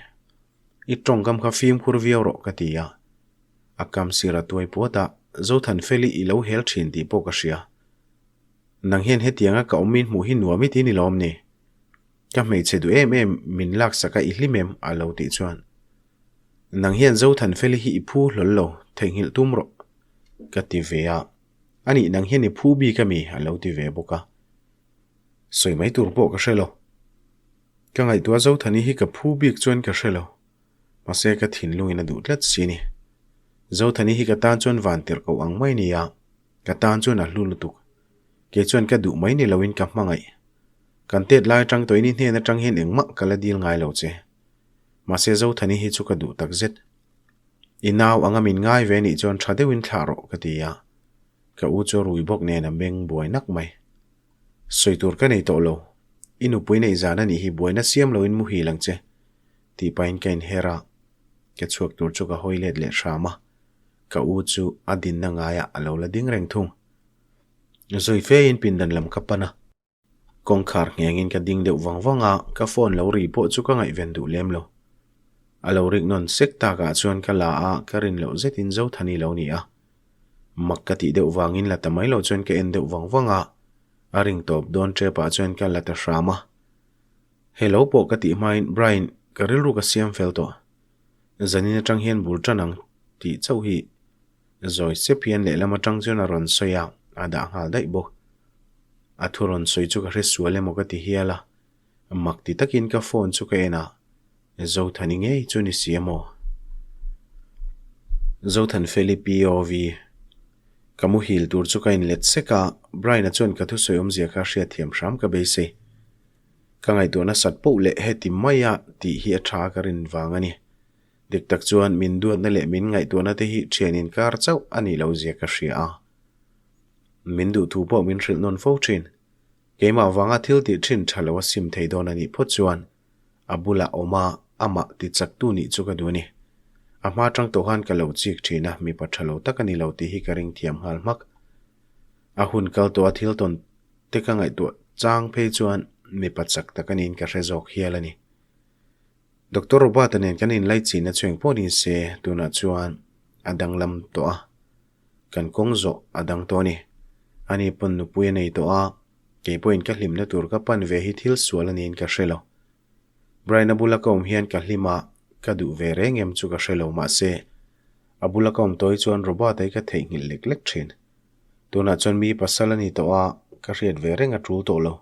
I tawngkam kha fimkhur viau rawh ka ti a. A kam sir a tuai puat a, Zothanfeli i lo hel thin tih pawh ka hria. Nang hian hetianga ka awm min hmuh hi nuam i ti ni lawm ni? Ka hmeichhe duh em em min laksak a i hlim em? a lo tih chuan. Nang hian Zothanfeli hi i phu hlawl lo, theihnghilh tum rawh ka ti ve a. Anih nang hian i phu bik a mi? a lo ti ve bawk a. Sawi mai tur pawh ka hre lo. Ka ngaihtuah Zothani hi ka phu bik chuan ka hre lo. Mahse ka thinlungin a duh tlat si ni. Zothani hi ka tan chuan van tirh koh ang mai ni a, ka tan chuan a hlu lutuk. Kei chuan ka duh mai ni loin ka hmangaih. Kan tet lai atang tawhin i hnen atang hian engmah ka la dil ngai lo che. Mahse Zothani hi chu ka duh tak zet. I nau anga min ngai ve nih chuan tha deuhin thlah rawh ka ti a. Ka u chu rui bawk nen a meng buai nak mai. Sawi tur ka nei tawh lo. I nupui neih zan a nih hi buaina siam loin muhil ang che. Tih pahin ka inher a, ka chhuak tur chu ka hawi let leh hram a, ka u chu a dinna ngaiah a lo la ding reng thung. Zui fein pindan lam ka pan a, kawngkhar nghengin ka ding deuh vang vang a, ka phone lo ri pawh chu ka ngaihven duh lem lo. A lo rik nawn sek takah chuan ka la a, ka rin loh zetin Zothani lo ni a. Mak ka tih deuh vangin la ta mai lo chuan ka en deuh vang vang a, a ring tawp dawn tepah chuan ka la ta hram a. Hello pawh ka tih hmain Brian ka rilru ka siam fel tawh. Zanin atang hian bul tan ang tih chauh hi zawi sep hian lehlam atang chuan a rawn sawi a, a dah nghal daih bawk. A thu rawn sawi chu ka hre sual emaw ka ti hial a, mak ti takin ka phone chu ka en a, Zothani ngei chu ni si emaw? Zothanfeli POV Ka muhil tur chu ka inlet sek a, Brian-a chuan ka thusawi awmzia kha hriatthiam hram ka beisei. Ka ngaihtuah nasat poh leh heti maia tih hi a tha ka rin vang a ni. Dik tak chuan min duatna leh min ngaihtuahna te hi thian inkar chauh a nih loh zia ka hria a. Min duh thu pawh min hrilh nawn fo thin. Keimah vanga thil tih thin tha lo a sim thei dawn a nih phawt chuan a bulah awm a, amah ti chaktu nih chu ka duh a ni. A hma tang tawh khan ka lo chik thin a, mipa tha lo tak a ni lo tih hi ka ring thiam nghal hmak. A hun kal tawh a thil tawn te ka ngaihtuah chang phei chuan mipa chak tak a niin ka hre zawk hial a ni. Doctor Robert-a nen kan inlaichinna chu engpawh ni se tunah chuan a danglam tawh a, kan kawng zawh a dang tawh a ni. Ani pawn nupui a nei tawh a, kei pawhin ka hlimna tur ka pan ve hi thil sual a niin ka hre lo. Brian-a bula ka awm hian ka hlim a, ka duh ve reng em chu ka hre lo mahse a bula ka awm tawh hi chuan Robert-a hi ka theihnghilh lek lek thin. Tunah chuan mi pasal a ni tawh a, ka hriat ve reng a tul tawh lo.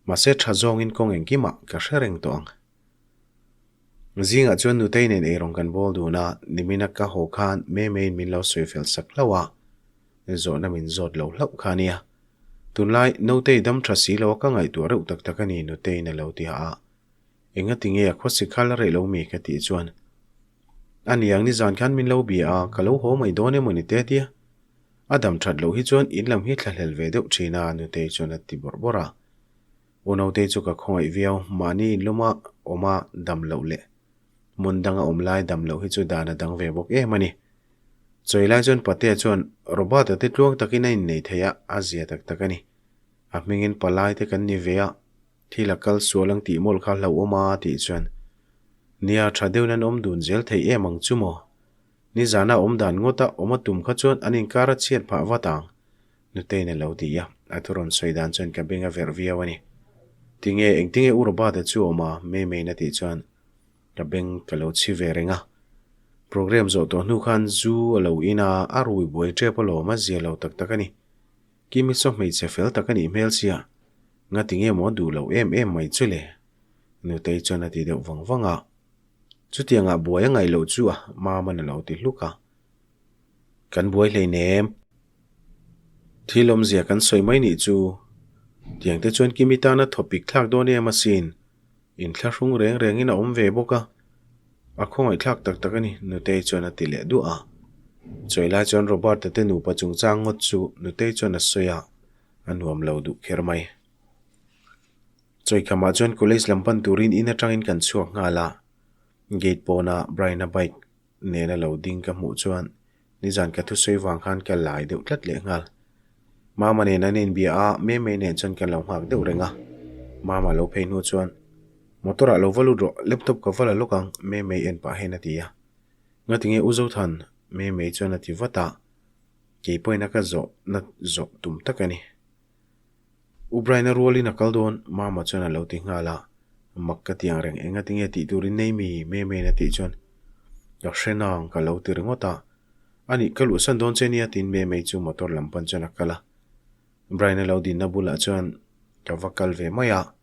Mahse tha zawngin kawng engkimah ka hre reng tawh ang. Zingah chuan Nutei nen eirawng kan bawl dun a, nimina ka haw khan Memeiin min lo sawi fel sak hlauh a, zawhna min zawt lo hlauh kha a nia. Tunlai Notei dam tha si lo a ka ngaihtuah reuh tak tak a ni Nuteiin a lo ti a, engati nge a khawsi kha la reh lo mi ka tih chuan a niang nizan khan min lo bia a, ka lo haw mai dawn emaw ni te tia. A dam that loh hi chuan in lam hi thlahlel ve deuh thin a, Nutei chuan a ti bawrh bawrh a. U Notei chu ka khawngaih viau, mahni in luma awm a dam loh leh hmun danga awm lai dam loh hi chu dan a dang ve bawk em a ni. Chawi lai chuan Patea chuan Robert-a te tluang takin a innei thei a, a zia tak tak a ni. A hmingin palai te kan ni ve a, thil a kal sual ang tih mawlh kha hlauhawm a tih chuan nia tha deuhin an awm dun zel thei em ang chu maw? Nizana awm dan ngawta awm a tum kha chuan an inkar a chhiat phah vat ang, Nutei'n a lo ti a, a thu rawn sawi dan chuan ka beng a verh viau a ni. Tinge, engtinge U Robert-a chu awm a? Mei-meiin a tih chuan ka beng ka lo chhi ve reng a. Programme zawh tawh hnu khan zu a lo in a, a rui buai tep alawm a zia lo tak tak a ni. Kimi saw hmeichhe fel tak a nih hmel sia, ngatinge maw duh loh em em mai chu le? Nutei chuan a ti deuh vang vang a. Chutiangah buai a ngaih loh chu a Mama'n a lo ti hluk a. Kan buai hleinem. Thil awmzia kan sawi mai nih chu. Tiang te chuan Kimi tana thawpik thlak dawn em asin. Inthlahrung reng rengin a awm ve bawk a. A khawngaih thlak tak tak a ni, Nutei chuan a ti leh duah a. Chawi lai chuan Robert-a te nupa chungchang ngawt chu Nutei chuan a sawi a, a nuam lo duh kher mai. Chawikhamah chuan college lam pan turin in atangin kan chhuak nghal a, gate pawnah Brian-a bike nena lo ding ka hmuh chuan nizan ka thusawi vang khan ka lai deuh tlat leh nghal. Mama nen an inbia a, Memei nen chuan kan lo nghak deuh reng a. Mama lo phei hnu chuan, Motor ah lo va lut rawh, laptop ka va la lawk ang, Memei en pah hian a ti a. Ngatinge U Zothan? Memei chuan a ti vat a, kei pawhin a ka zawhna zawh tum tak a ni. U Brian-a rualin a kal dawn, Mama chuan a lo ti nghal a. Mak ka ti ang reng, engati nge tih turin nei mi? Meme-in a tih chuan, Ka hre nang, ka lo ti ringawt a. Anih, ka luhsan dawn che nia tiin Meme-i chu motor lam pan chuan a kal a. Brian-a lo dinna bulah chuan ka va kal ve mai a.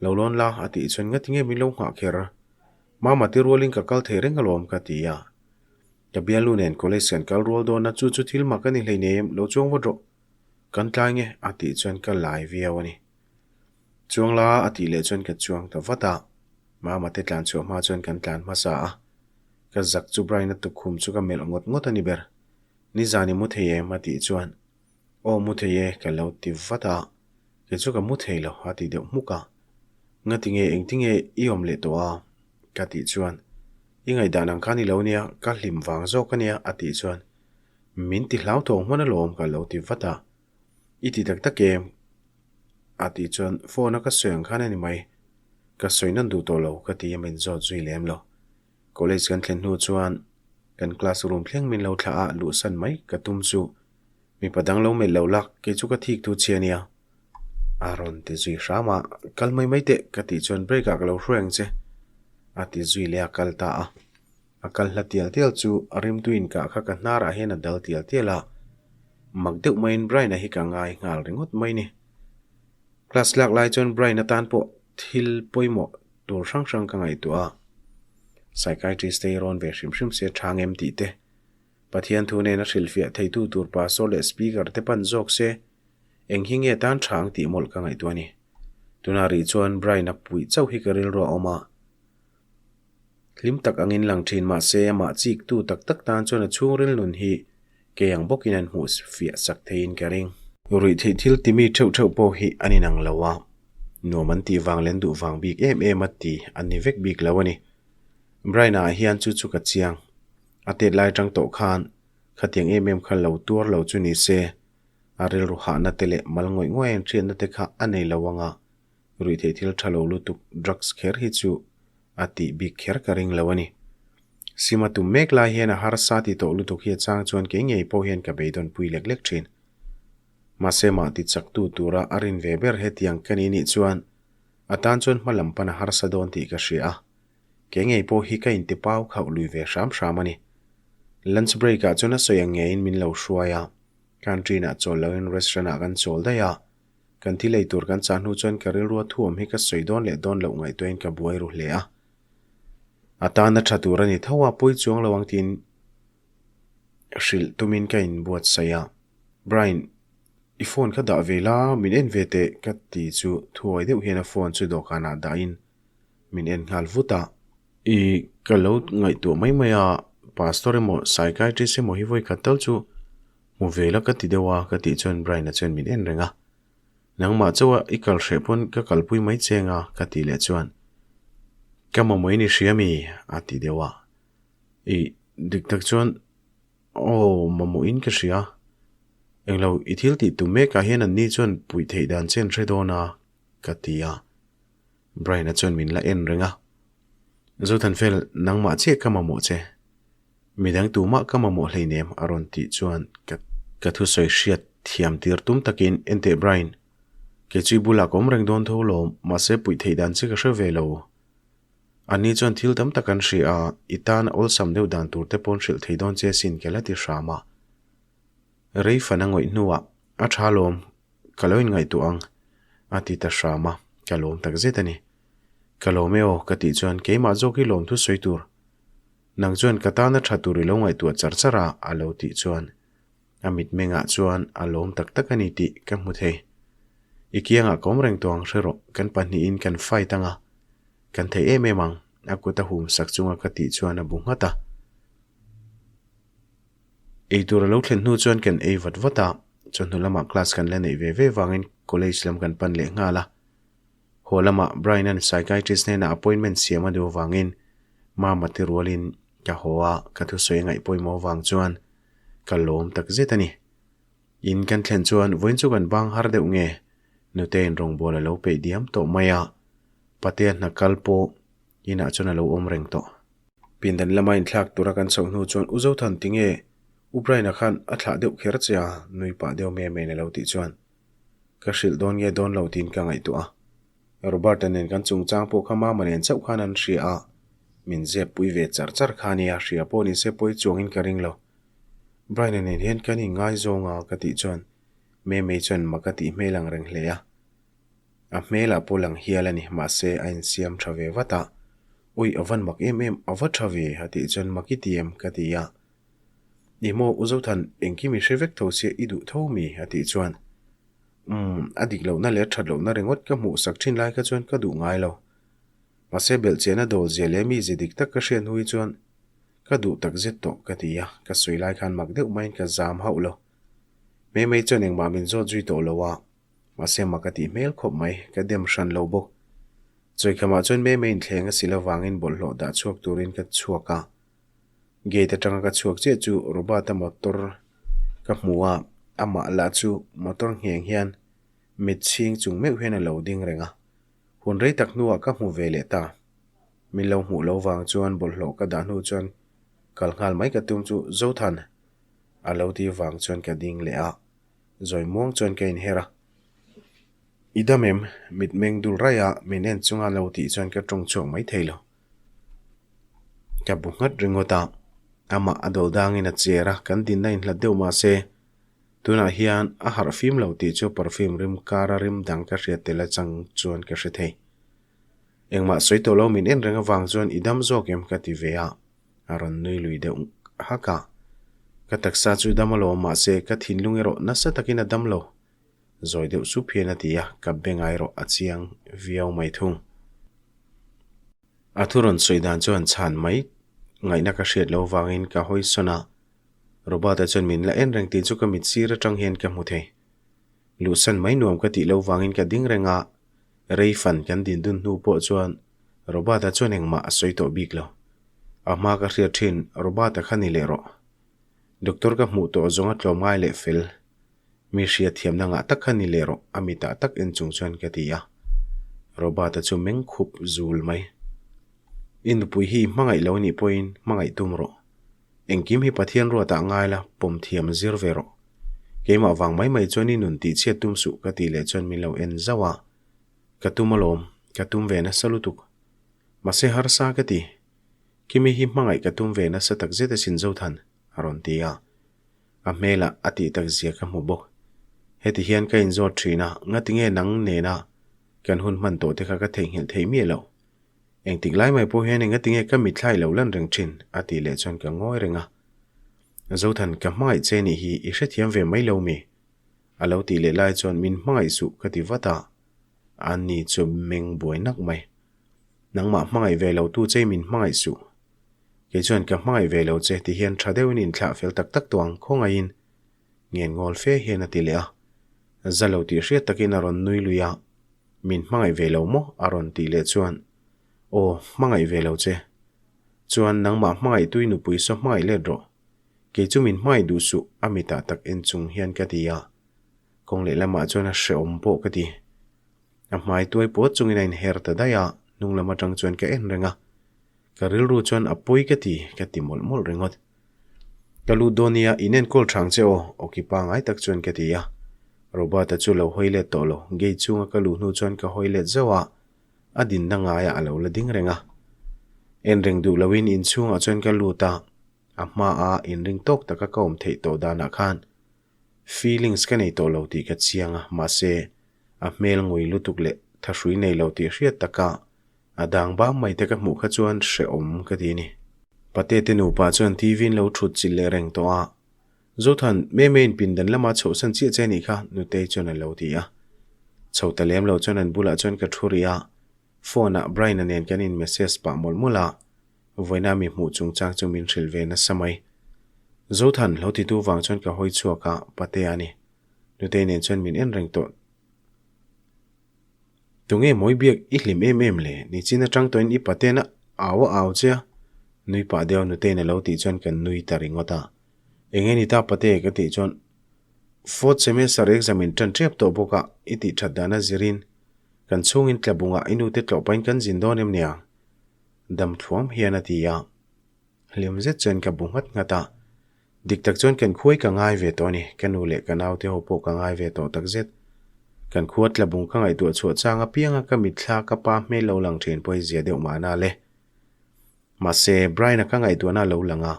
Lo lawn la, a tih chuan ngati nge min lo nghah kher? Mama ti rualin ka kal thei reng alawm, ka ti a. Ka bialnu nen college kan kal rual dawn a, chu chu thil mak a ni hleinem, lo chuang vat rawh. Kan tlai nge? a tih chuan ka lai viau a ni. Chuang la a tih leh chuan ka chuang ta vat a, Mama te tlan chhuah hma chuan kan tlan hmasa a, ka zak chu Brian-a tukkhum chu ka melh ngawt ngawt a ni ber. Nizan i mu thei em? a tih chuan Aw mu thei e ka lo ti vat a, kei chu ka mu thei lo a ti deuh hmuk a. Ngatinge engtinge i awm leh tawh a? ka tih chuan I ngaihdan ang kha ni lo nia, ka hlim vang zawk a nia a tih chuan Min ti hlau thawng hman alawm ka lo ti vat a. I ti tak tak em? A tih chuan phone a ka sawi ang khan a ni mai. Ka sawi nawn duh tawh lo ka ti a min zawt zui lem lo. College kan thlen hnu chuan kan class room thleng min lo thlah a luhsan mai ka tum chu mipa dang lo melh lo lak kei chu ka thik thu chhia nia. A rawn ti zui hram a, kal mai mai teh ka tih chuan break ah ka lo hruai ang che a ti zui leh a kal ta a. A kal hla tial tial chu a rimtuiin kah kha ka hnarah hian a dal tial tial a, mak deuh maiin Brian-a hi ka ngai nghal ringawt mai ni. Class lak lai chuan Brian-a tan pawh thil pawimawh tur hrang hrang ka ngaihtuah a, psychiatrist te hi rawn ve hrim hrim se tha ngem tih te, Pathian thu nena hrilhfiah theitu tur pastor leh speaker te pan zawk se eng hi nge tan tha ang tih mawlh ka ngaihtuah a ni. Tunah rih chuan Brian-a puih chauh hi ka rilru a awm a. Hlim tak angin lang thin mahse amah chiktu tak tak tan chuan a chhungril nun hi kei ang bawkin an hmuh fiah sak theiin ka ring. Ruih theih thil timi theuh theuh pawh hi an inang lo a, nuam an tih vang leh an duh vang bik em em a ti an ni vek bik lo a ni. Brian-a ah hian chu chu ka chiang. A tet lai atang tawh khan khatiang em em kha lo tuar lo chu ni se, a rilru hahna te leh mal ngawih ngawih a inhriatna te kha a nei lo anga ruih theih thil tha lo lutuk drugs kher hi chu a tih bik kher ka ring lo a ni. Sima tum mek lai hian a harsa ti tawh lutuk hi a chang chuan kei ngei pawh hian ka beidawn pui lek lek thin. Mahse mah ti chak tu tura a rin ve ber hetiang ka ni nih chuan a tan chuan hma lam pan a harsa dawn tih ka hria a. Kei ngei pawh hi ka inti pau khauh lui ve hram hram a ni. Lunch break ah chuan a sawi ang ngeiin min lo hruai a, canteen ah chawl loin restaurant ah kan chawl daih a. Kan thil ei tur kan chah hnu chuan ka rilrua thuam hi ka sawi dawn leh dawn loh ngaihtuahin ka buai ru hle a. A tana tha tur a ni tho a, pawi chuang lo ang tiin hrilh tumin ka inbuatsaih a. Brian, i phone kha dah ve la, min en ve teh ka ti chu thuawi deuh hian a phone chu dawhkanah dahin min en nghal vut a. I ka lo ngaihtuah mai mai a, pastor emaw psychiatrist emaw hi vawi khat tal chu Hmu ve la ka ti deuh a ka tih chuan Brian-a chuan min en reng a. Nangmah chauha i kal hreh pawn ka kalpui mai cheng a ka tih leh chuan Ka mamawh in i hria mi? a ti deuh a. Ih, dik tak chuan aw mamawh in ka hria. Englo i thil tih tum mekah hian an ni chuan puih theih dan che an hre dawn a ka ti a. Brian-a chuan min la en reng a. Zothanfel, nangmah chiah ka mamawh che. Midang tumah ka mamawh hleinem a rawn tih chuan ka ka thusawi hriat thiam tir tum takin, Enteh Brian, kei chu i bulah ka awm reng dawn tho lawm, mahse puih theih dan che ka hre ve lo. Anni chuan thil tam tak an hria a, i tan a awlsam deuh dan tur te pawn hrilh thei dawn che sin ka la ti hram a. Rei fan a ngawih hnuah, A tha lawm, ka lo inngaihtuah ang, a ti ta hram a, ka lawm tak zet a ni. Ka lawm e aw, ka tih chuan keimah zawk hi lawm thusawi tur. Nang chuan ka tana tha tur i lo ngaihtuah char char a, a lo tih chuan a mitmengah chuan a lawm tak tak a ni tih ka hmu thei. I kiangah ka awm reng tawh ang hre rawh, kan pahnihin kan fight ang a, kan thei em em ang, a kut a hum sak chunga ka tih chuan a bu nghat a. Ei tur a lo thlen hnu chuan kan ei vat vat a, chawhnu lamah class kan la neih ve ve vangin college lam kan pan leh nghal a. Haw lamah Brian-a'n psychiatrist hnenah appointment siam a duh avangin Mama te rualin ka haw a, ka thusawi a ngaih pawimawh avang chuan ka lawm tak zet a ni. In kan thlen chuan vawiin chu kan bang har deuh nge Nutei'n rawngbâwl a lo peih diam tawh mai a, Patea hna kal pawh inah chuan a lo awm reng tawh. Pindan lama inthlak tura kan chhoh hnu chuan U Zothan tinge U Brian-a khan a thlah deuh kher che a, nui pah deuh mai mai in a lo tih chuan ka hrilh dawn nge dawn lo tiin ka ngaihtuah a. Robert-a nen kan chungchang pawh kha mama nen chauh khan an hria a, min zep pui ve char char kha nia, hria pawh ni se pawi chuangin ka ring lo. Brian-a nen hian kan inngaizawng a ka tih chuan Memei chuan mak a tih hmel ang reng hle a. A hmelah pawh lang hial a ni, mahse a insiam tha ve vat a. Ui, a van mak em em, a va tha ve, a tih chuan mak i ti em? ka ti a. Ni maw, U Zothan, engkim i hre vek tho sia i duh tho mi? a tih chuan, Umm, a dik lohna leh a that lohna ringawt ka hmuh sak thin lai kha chuan ka duh ngai lo. Mahse belhchiahna dawl zia leh mi ze dik tak ka hriat hnu hi chuan ka duh tak zet tawh, ka ti a, ka sawi lai khan mak deuh maiin ka zam hauh lo. Mei mei chuan engmah min zawt zui tawh lo a. Mahse mak a tih hmel khawp mai, ka dem hran lo bawk. Chawikhamah chuan mei mei inthleng a si lovangin bawlhhlawh dah chhuak turin ka chhuak a. Gate atanga ka chhuak chiah chu Robert-a motor ka hmu a, amah lah chu motor ngheng hian mit chhing chung meuh hian a lo ding reng a. Hun rei tak hnuah ka hmu ve leh ta. Min lo hmuh lo vang chuan bawlhhlawh ka dah hnu chuan kal nghal mai ka tum chu Zothan a lo ti vang chuan ka ding leh a. Zawi muang chuan ka inher a, I dam em? Mitmeng dul raih a, min en chunga lo tih chuan ka tawng chhuak mai thei lo. Ka bu nghat ringawt a, amah a dawl dangin a cher a, kan dinna inhlat deuh mah se, tunah hian a harh fim lo tih chu perfume rim kara rim dang ka hriat tel atang chuan ka hre thei. Engmah sawi tawh lo min en reng avang chuan i dam zawk em ka ti ve a. A rawn nui lui deuh hak a. Ka taksa chu dam alawm mahse ka thinlung erawh nasa takin a dam lo. Zawi deuh sup hian a ti a, ka beng ai erawh a chiang viau mai thung. A thu rawn sawi dan chuan chhan mai ngaihna ka hriat loh vangin ka hawi sawn a, Robert-a chuan min la en reng tih chu ka mit sir atang hian ka hmu thei. Luhsan mai nuam ka tih loh vangin ka ding reng a, rei fan kan din dun hnu pawh chuan Robert-a chuan engmah a sawi tawh bik lo. A hma ka hriat thin Robert-a kha ni leh rawh. Doctor ka hmuh tawh zawng a tlawm ngai leh fel. Mi hriat thiamna ngah tak kha ni leh rawh a mitah tak en chung chuan ka ti a. Robert-a chu meng khup zul mai. I nupui hi i hmangaih lo nih pawhin hmangaih tum rawh. Engkim hi Pathian ruatah ngai la, pawm thiam zir ve rawh. Keimah vang mai mai chuan i nun tihchhiat tum suh ka tih leh chuan min lo en zauh a. Ka tum alawm, ka tum ve nasa lutuk. Mahse harsa ka ti. Kimi hi hmangaih ka tum ve nasa tak zet asin Zothan, a rawn ti a. A hmelah a tih tak zia ka hmu bawk. Heti hian ka inzawt thin a, ngatinge nang nena kan hun hman tawh te kha ka theihnghilh theih miah loh. Engtik lai mai pawh hian engatinge ka mitthla i lo lan reng thin? a tih leh chuan ka ngawi reng a. Zothan, ka hmangaih che nih hi i hrethiam ve mai lo mi? A lo tih leh lai chuan min hmangaih suh ka ti vat a. Anni chu meng buai nak mai. Nangmah hmangaih ve lo tu che min hmangaih suh. Kei chuan ka hmangaih ve lo che ti hian tha deuhin inthlah fel tak tak tawh ang khawngaihin ngen ngawl fe hian a ti leh a. Za lo tih hriat takin a rawn nui lui a. Min hmangaih ve lo maw? a rawn tih leh chuan Aw, hmangaih ve lo che. Chuan nangmah hmangaih tui nupui saw hmangaih let rawh. Kei chu min hmangaih duh suh a mitah tak en chung hian ka ti a. Kawng lehlamah chuan a hrehawm pawh ka ti. A hmai tuai puat chungin a inher ta daih a, hnung lam atang chuan ka en reng a. Ka rilru chuan a pawi ka ti, ka ti mawlh mawlh ringawt. Ka lut dawn nia, in enkawl thang che aw, awki pangai tak chuan ka ti a. Robert-a chu lo hawi let tawh lo, gate chhunga ka luh hnu chuan ka hawi let zauh a, a dinna ngaiah a lo la ding reng a. En reng duh loin inchhungah chuan ka lut a, a hmaa inring tawk taka ka awm theih tawh danah khan Feelings ka nei tawh lo tih ka chiang a, mahse, a hmel ngui lutuk leh thahrui nei lo tih hriat taka a dang bang mai te ka hmuh kha chuan hrehawm ka ti a ni. Pate te nupa chuan TV in lo thut chilh leh reng tawh a, Zothan, Meme in pindan lama chhohsan chiah che nih kha, Nutei chuan a lo ti a. Chho ta lem lo chuan an bulah chuan ka thu rih a, phone ah Brian-a nen kan in message pah mawlh mawlh a, Vawiina mi hmuh chungchang chu min hrilh ve nasa mai. Zothan, lo titu vang chuan ka hawi chhuak a, Patea a ni. Nutei nen chuan min en reng tawh. Tunge mawi biak i hlim em em le? Nichin atang tawhin i Patean a au a au che a. Nui pah deuh Nutei'n a lo tih chuan kan nui ta ringawt a. Enge ni ta Pate ka tih chuan Fourth semester exam in tan tep tawh bawk a, i tih that dan a zirin kan chhungin tlabungah i nute tlawh pahin kan zin dawn em nia? Dam thluam hian a ti a. Hlim zet chuan ka bu nghat nghat a. Dik tak chuan kan khuai ka ngai ve tawh a ni. Ka nu leh ka naute ho pawh ka ngai ve tawh tak zet. Kan khua tlabung ka ngaihtuah chhuah chang apianga ka mitthla ka pa hmel lo lang thin pawh hi zia deuh mahna le. Mahse, Brian-a ka ngaihtuahna a lo lang a.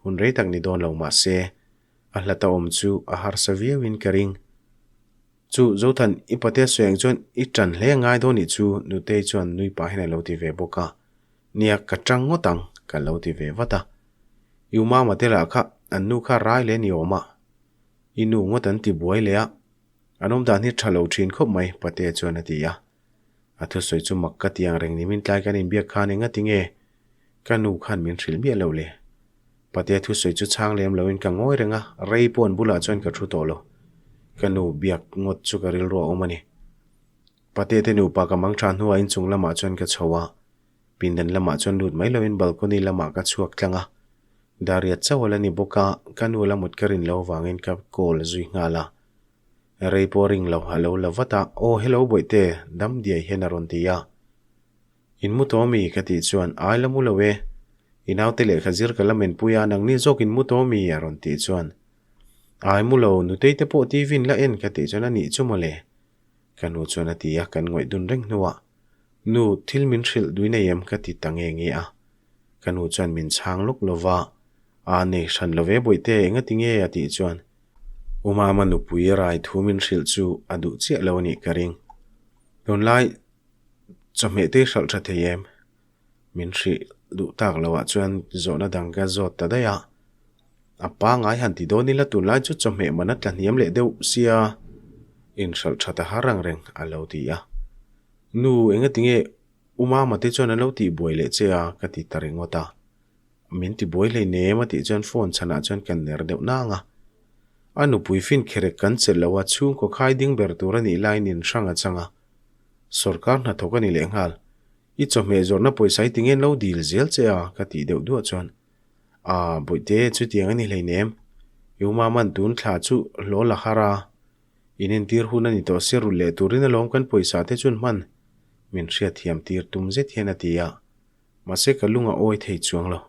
Hun rei tak ni dawn lo mahse, a hlata awm chu a harsa viauin ka ring. Chu Zothan, i patea sawi ang chuan i ṭan hle ngai dawn nih chu Nutei chuan nui pah hian a lo ti ve bawk a. Nia, ka ṭang ngawt ang, ka lo ti ve vat a. I u mama te lah kha an nu kha rai leh ni awm a. I nu ngawt an ti buai leh a. An awm dan hi ṭha lo ṭhin khawp mai, patea chuan a ti a. A thusawi chu mak ka ti ang reng ni min tlai kan inbiak khan enga ti nge ka nu khan min hrilh miah lo le. Patea thusawi chu chhang lem loin ka ngawi reng a, rei pawh an bulah chuan ka thu tawh lo. Ka nu biak ngawt chu ka rilru a awm a ni. Patea te nupa ka mang tha hnuah inchung lamah chuan ka chho a, pindan lamah chuan lut mai loin balcony lamah ka chhuak tlang a. Dariat chauh a la ni bawk a, ka nu la mut ka rin lo vangin ka call zui nghal a. Rei pawh ring lo, a lo la vat a, Aw hello Bawihte, dam diai hian a rawn ti a. In mu tawh mi? ka tih chuan, Ai la mu lo e. I naute lehkha zir ka la menpui a, nangni zawk in mu tawh mi? a rawn tih chuan, Ai mu lo, nutei te pawh TV in la en ka tih chuan a nih chu mawle. Ka nu chuan a ti a, kan ngawih dun reng hnuah, Nu, thil min hrilh dui nei em? ka ti ta nge nge a. Ka nu chuan min chhang lawk lo va, A nei hran lo ve Bawihte, engati nge? a tih chuan, U Mama nupui rai thu min hrilh chu a duh chiah lo a nih ka ring. Tunlai chawhmeh te i hralh tha thei em? Min hrih duh tak loah chuan zawhna dang ka zawt ta daih a. A pangai han ti dawn ila tunlai chu chawhmeh man a tla hniam leh deuh sia inhralh tha ta har ang reng a lo ti a. Nu, engati nge? U Mama te chuan an lo tihbuai leh che a ka ti ta ringawt a. Min tibuai hleinem a tih chuan phone chhanah chuan kan ner deuh nang a. A nupui fin kherek kan chelh lo a, chhungkaw khai ding ber tur a nih laiin in hrang a chang a. Sorkar hnathawk a ni lehnghal. I chawhmeh zawrhna pawisa hi tinge an lo dil zel che a ka tih deuh duah chuan Aa, Bawihte, chutiang a ni hleinem. I u Mama'n tun thla chu hlawl a har a. In entir hun a ni tawh sia rulh leh turin alawm kan pawisa te chuan hman min hriatthiam tir tum zet hian a ti a. Mahse ka lung a awi thei chuang lo.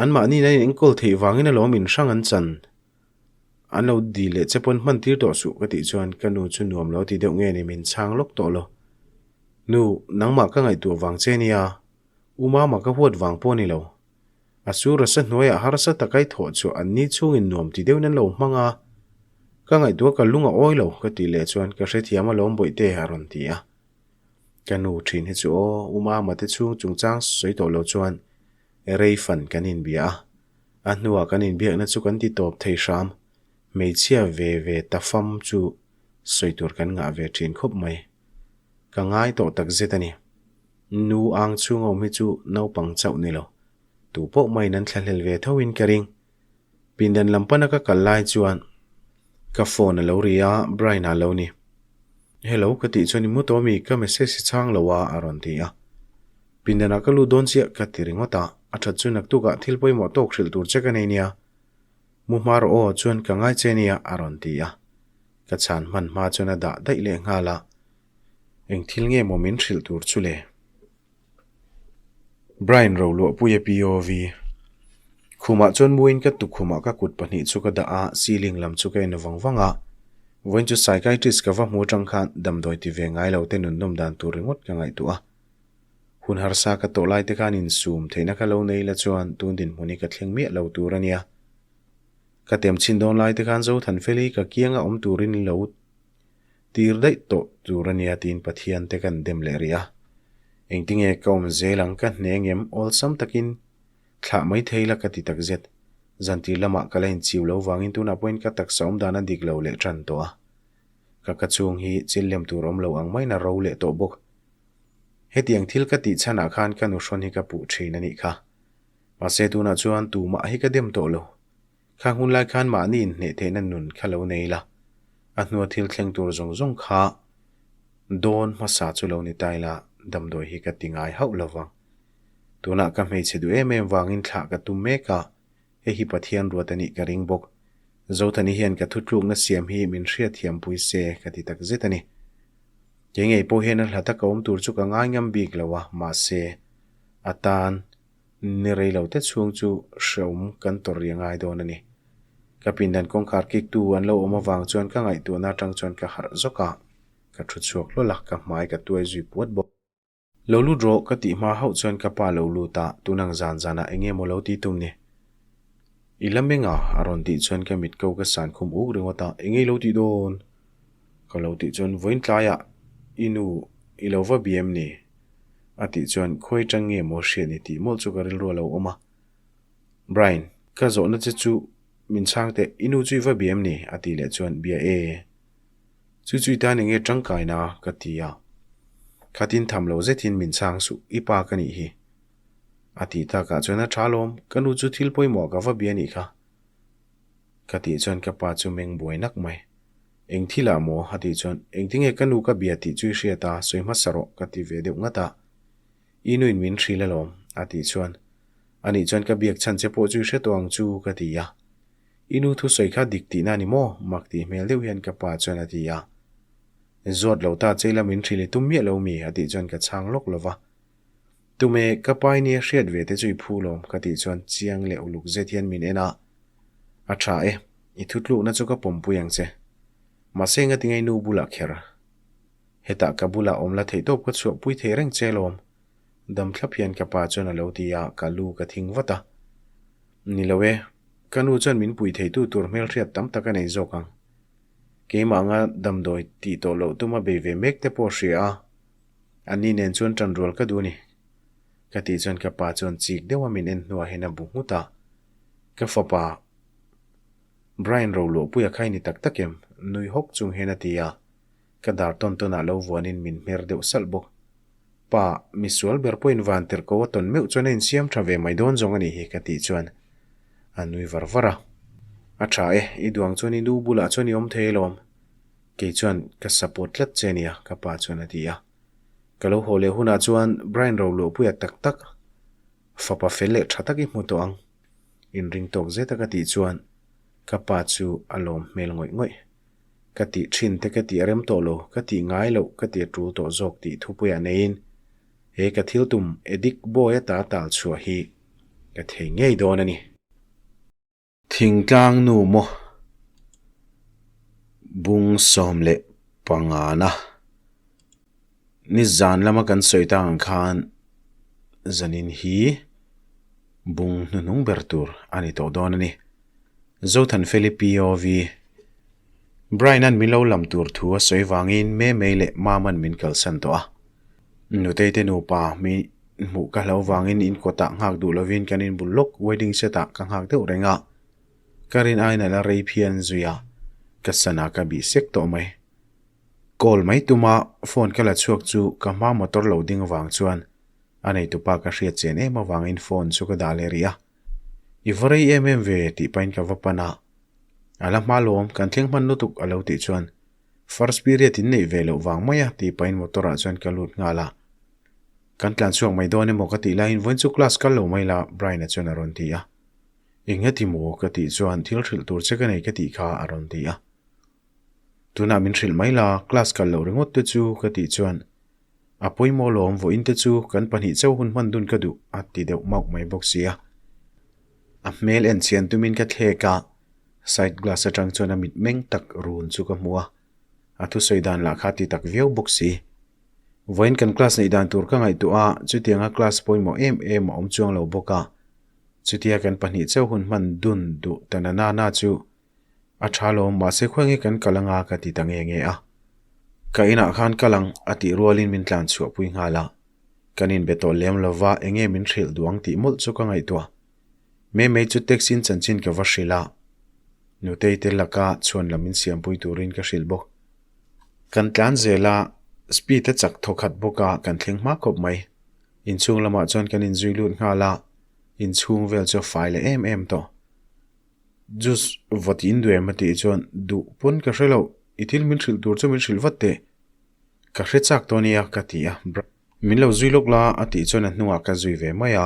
Anmahniin an inenkawl theih vangin alawm in hrang an chan. An lo dil leh che pawn hman tir tawh suh ka tih chuan ka nu chu nuam lo ti deuh nge ni min chhang lawk tawh lo. Nu, nangmah ka ngaihtuah vang che nia. U Mama ka huat vang pawh a ni lo. A su rasa hnuaiah harsa taka i thawh chhuah an ni chhungin nuam ti deuhin an lo hmang a. Ka ngaihtuah ka lung a awi lo ka tih leh chuan ka hrethiam alawm bawihte a rawn ti a. Ka nu thin hi chu aw, U Mama te chhung chungchang sawi tawh lo chuan rei fan kan inbia a. A hnuah kan inbiakna chu kan ti tawp thei hram. Hmeichhia ve ve ta fam chu sawi tur kan ngah ve thin khawp mai. Ka ngai tawh tak zet a ni. Nu ang chhung awm hi chu naupang chauh ni lo. Tu pawh maiin an thlahlel ve tho in ka ring. Pindan lam pana ka kal lai chuan ka phone a lo ri a, Brian a lo ni. Hello ka tih chuan i mu tawh ami ka message hi chhang lo a a rawn ti a. Pindanah ka lut dawn chiah ka ti ringawt a, a that chu naktukah thil pawimawh tawk hrilh tur che ka nei nia. Mu hma rawh aw chuan ka ngai che nia a rawn ti a. Ka chhan hman hma chuan a dah daih leh nghal a. Eng thil nge maw min hrilh tur chu le? Brian Roluahpuia POV. Khumah chuan muin ka tukhumah ka kut pahnih chu ka dah a, ceiling lam chu ka en vang vang a. Vawiin chu psychiatrist ka va hmu atang khan damdawi ti ve ngai lo te nunnawm dan tur ringawt ka ngaihtuah a. Hun harsa ka tawh lai te khan insum theihna ka lo nei la chuan tun dinhmun hi ka thleng miah lo tur a nia. Ka tem chhin dawn lai te khan Zothanfeli ka kianga awm turin lo Tir daih tawh tur a nia tiin Pathian te kan dem leh rih a. Engtinge ka awm zel ang ka hne ngem awlsam takin thlah mai thei la ka ti takzet. Zantir lamah ka la inchiu lo vangin tunah pawhin ka taksa awm dan a dik lo leh tan tawh a. Ka ka chhung hi chil lem tur awm lo ang maiin a ro leh tawh bawk. Hetiang thil ka tih chhanah khan ka nuhrawn hi ka puh thin a nih kha. Mahse tunah chuan tumah hi ka dem tawh lo. Kha hun lai khan mahni inhneh theihna nun kha lo nei la, a hnua thil thleng tur zawng zawng kha dawn hmasa chu lo ni ta ila damdawi hi ka ti ngai hauh lo vang. Tunah ka hmeichhe duh em em vangin thlah ka tum mek a, hei hi Pathian ruat a nih ka ring bawk. Zothani hian ka thutlukna siam hi min hriatthiampui se ka ti tak zet a ni. Kei ngei pawh hian a hla taka awm tur chu ka ngai ngam bik lo a, mahse a tan Ni rei lo te chhung chu hreawm kan tawrh rih angai dawn a ni. Ka pindan kawngkhar kik tu an lo awm avang chuan ka ngaihtuahna atang chuan ka harh zawk a, ka thu chhuak hlawl a, ka hmai ka tuai zui puat bawk. Lo lut rawh ka tih hma hauh chuan ka pa lo lut a, tunang zan zanah eng nge maw lo ti tum ni? I la meng a, a rawn tih chuan ka mit ko ka san khum uk ringawt a, eng nge i lo tih dawn? Ka lo tih chuan vawiin tlaiah i nu i lo va bia em ni? A tih chuan khawi atang nge maw hriat ni tih mawlh chu ka rilru a lo awm a. Brian, ka zawhna che chu min chhang teh, i nu chu i va bia em ni? A tih leh chuan bia e. Chu chu i tan eng nge tangkaina? Ka ti a. Khatin tham lo zetin min chhang suh, i pa ka nih hi. A tih takah chuan a tha lawm, ka nu chu thil pawimawh ka va bia nih kha. Ka tih chuan ka pa chu meng buai nak mai. Eng thil ah maw? A tih chuan, Engtinge ka nu ka bia tih chu i hriat a, sawi hmasa rawh ka ti ve deuh ngat a. I nuin min hrilh alawm, a tih chuan, Anih chuan ka biak chhan che pawh chu i hre tawh ang chu ka ti a. I nu thusawi kha dik tihna a ni maw? Mak tih hmel deuh hian ka pa chuan a ti a. Zawt lo ta che ila min hrilh i tum miah lo mi? A tih chuan ka chhang lawk lo va. Tume, ka pa i nia hriat ve te chu i phu lawm ka tih chuan chiang leh uluk zet hian min en a. A tha e, i thutlukna chu ka pawmpui ang che. Mahse engati nge i nu bulah kher? Hetah ka bulah awm la theih tawp ka chhuahpui thei reng che lawm. Dam thlap hian ka pa chuan a lo ti a, ka lu ka thing vat a. Ni lo e, ka nu chuan min pui theitu tur hmelhriat tam tak a nei zawk ang. Keimah anga damdawi tih tawh loh tuma bei ve mek te pawh hria a. Ani nen chuan ṭan rual ka duh a ni. Ka tih chuan ka pa chuan chik deuha min en hnuah hian a bu nghut a. Ka fapa Brian Roluahpuia kha i ni tak tak em? Nui hawk chung hian a ti a. Ka dar tawn tawnah lo vuanin min hmer deuh salh bawk. Pa, misual ber pawhin van tirh ko a tawn meuh chuan a insiam tha ve mai dawn zawng a nih hi ka tih chuan a nui var var a. A tha e, i duang chuan i nu bulah chuan i awm thei alawm. Kei chuan ka support tlat che nia ka pa chuan a ti a. Ka lo haw leh hunah chuan Brian Roluahpuia tak tak fapa fel leh tha tak i hmu tawh ang. Inring tawk zet a ka tih chuan ka pa chu a lawm hmel ngawih ngawih. Ka tih thin te ka tih a rem tawh lo, ka tih ngai loh ka tih a tul tawh zawk tih thupuiah neiin he ka thil tum Addict Boy ata tal chhuah hi ka thei ngei dawn a ni. Thingtlang nu maw bung 15 na nizan lama kan sawi tak ang khan zanin hi bung hnuhnung ber tur a ni tawh dawn a ni. Zothanfeli POV Brian-a'n min lo lam tur thu a sawi vangin Memei leh Mama'n min kalsan tawh a. Nutei te nupa mi hmuh ka hlo vangin in kawtah nghak duh lovin kan inbul lawk wedding set-ah ka nghak deuh reng a. Ka rin aiin a la rei phian zui a, ka sana ka bih sek tawh mai. Call mai tuma phone ka la chhuak chu ka hma motor lo ding vang chuan a neitupa ka hriat chen em avangin phone chu ka dah leh rih a. I va rei em em ve tih pahin ka va pan a. A la hma lawm, kan thleng hman lutuk a lo tih chuan first period in neih ve loh vang mai a tih pahin motor ah chuan ka lut nghal a. Kan tlan chhuak mai dawn emaw ka tih laiin vawiin chu class kal lo mai la Brian-a chuan a rawn ti a. Eng ati maw ka tih chuan thil hrilh tur che ka nei ka tih kha a rawn ti a. Tunah min hrilh mai la, class kal loh ringawt te chu ka tih chuan A pawimawh lawm vawiin te chu kan pahnih chauh hun hman dun ka duh a ti deuh mauh mai bawk sia. A hmel en chian tumin ka thlek a, side glass atang chuan a mit meng tak run chu ka hmu a, a thusawi dan lah kha ti tak viau bawk si. Vawiin kan class neih dan tur ka ngaihtuah a, chutianga class pawimawh em em a awm chuang lo bawk a, chutia kan pahnih chauh hun hman dun duh ta na na na chu A tha lawm, mahse khawi nge kan kal anga ka ti ta nge nge a. Ka inah khan kal ang a tih rualin min tlan chhuahpui nghal a. Kan inbe tawh lem lova enge min hrilh duh ang tih mawlh chu ka ngaihtuah. Mei mei chu taxi in chanchin ka va hrilh a. Nutei te laka chhuan lam in siampui turin ka hrilh bawk. Kan tlan zel a, speed a chak thawkhat bawk a kan thleng hma khawp mai. Inchhung lamah chuan kan inzui lut nghal a, inchhung vel chu a fai leh em em tawh. Juice va tiin duh em a tih chuan duh pawn ka hre lo, i thil min hrilh tur chu min hrilh vat teh. Ka hre chak tawh ania ka ti a, min lo zui lawk la a tih chuan a hnungah ka zui ve mai a,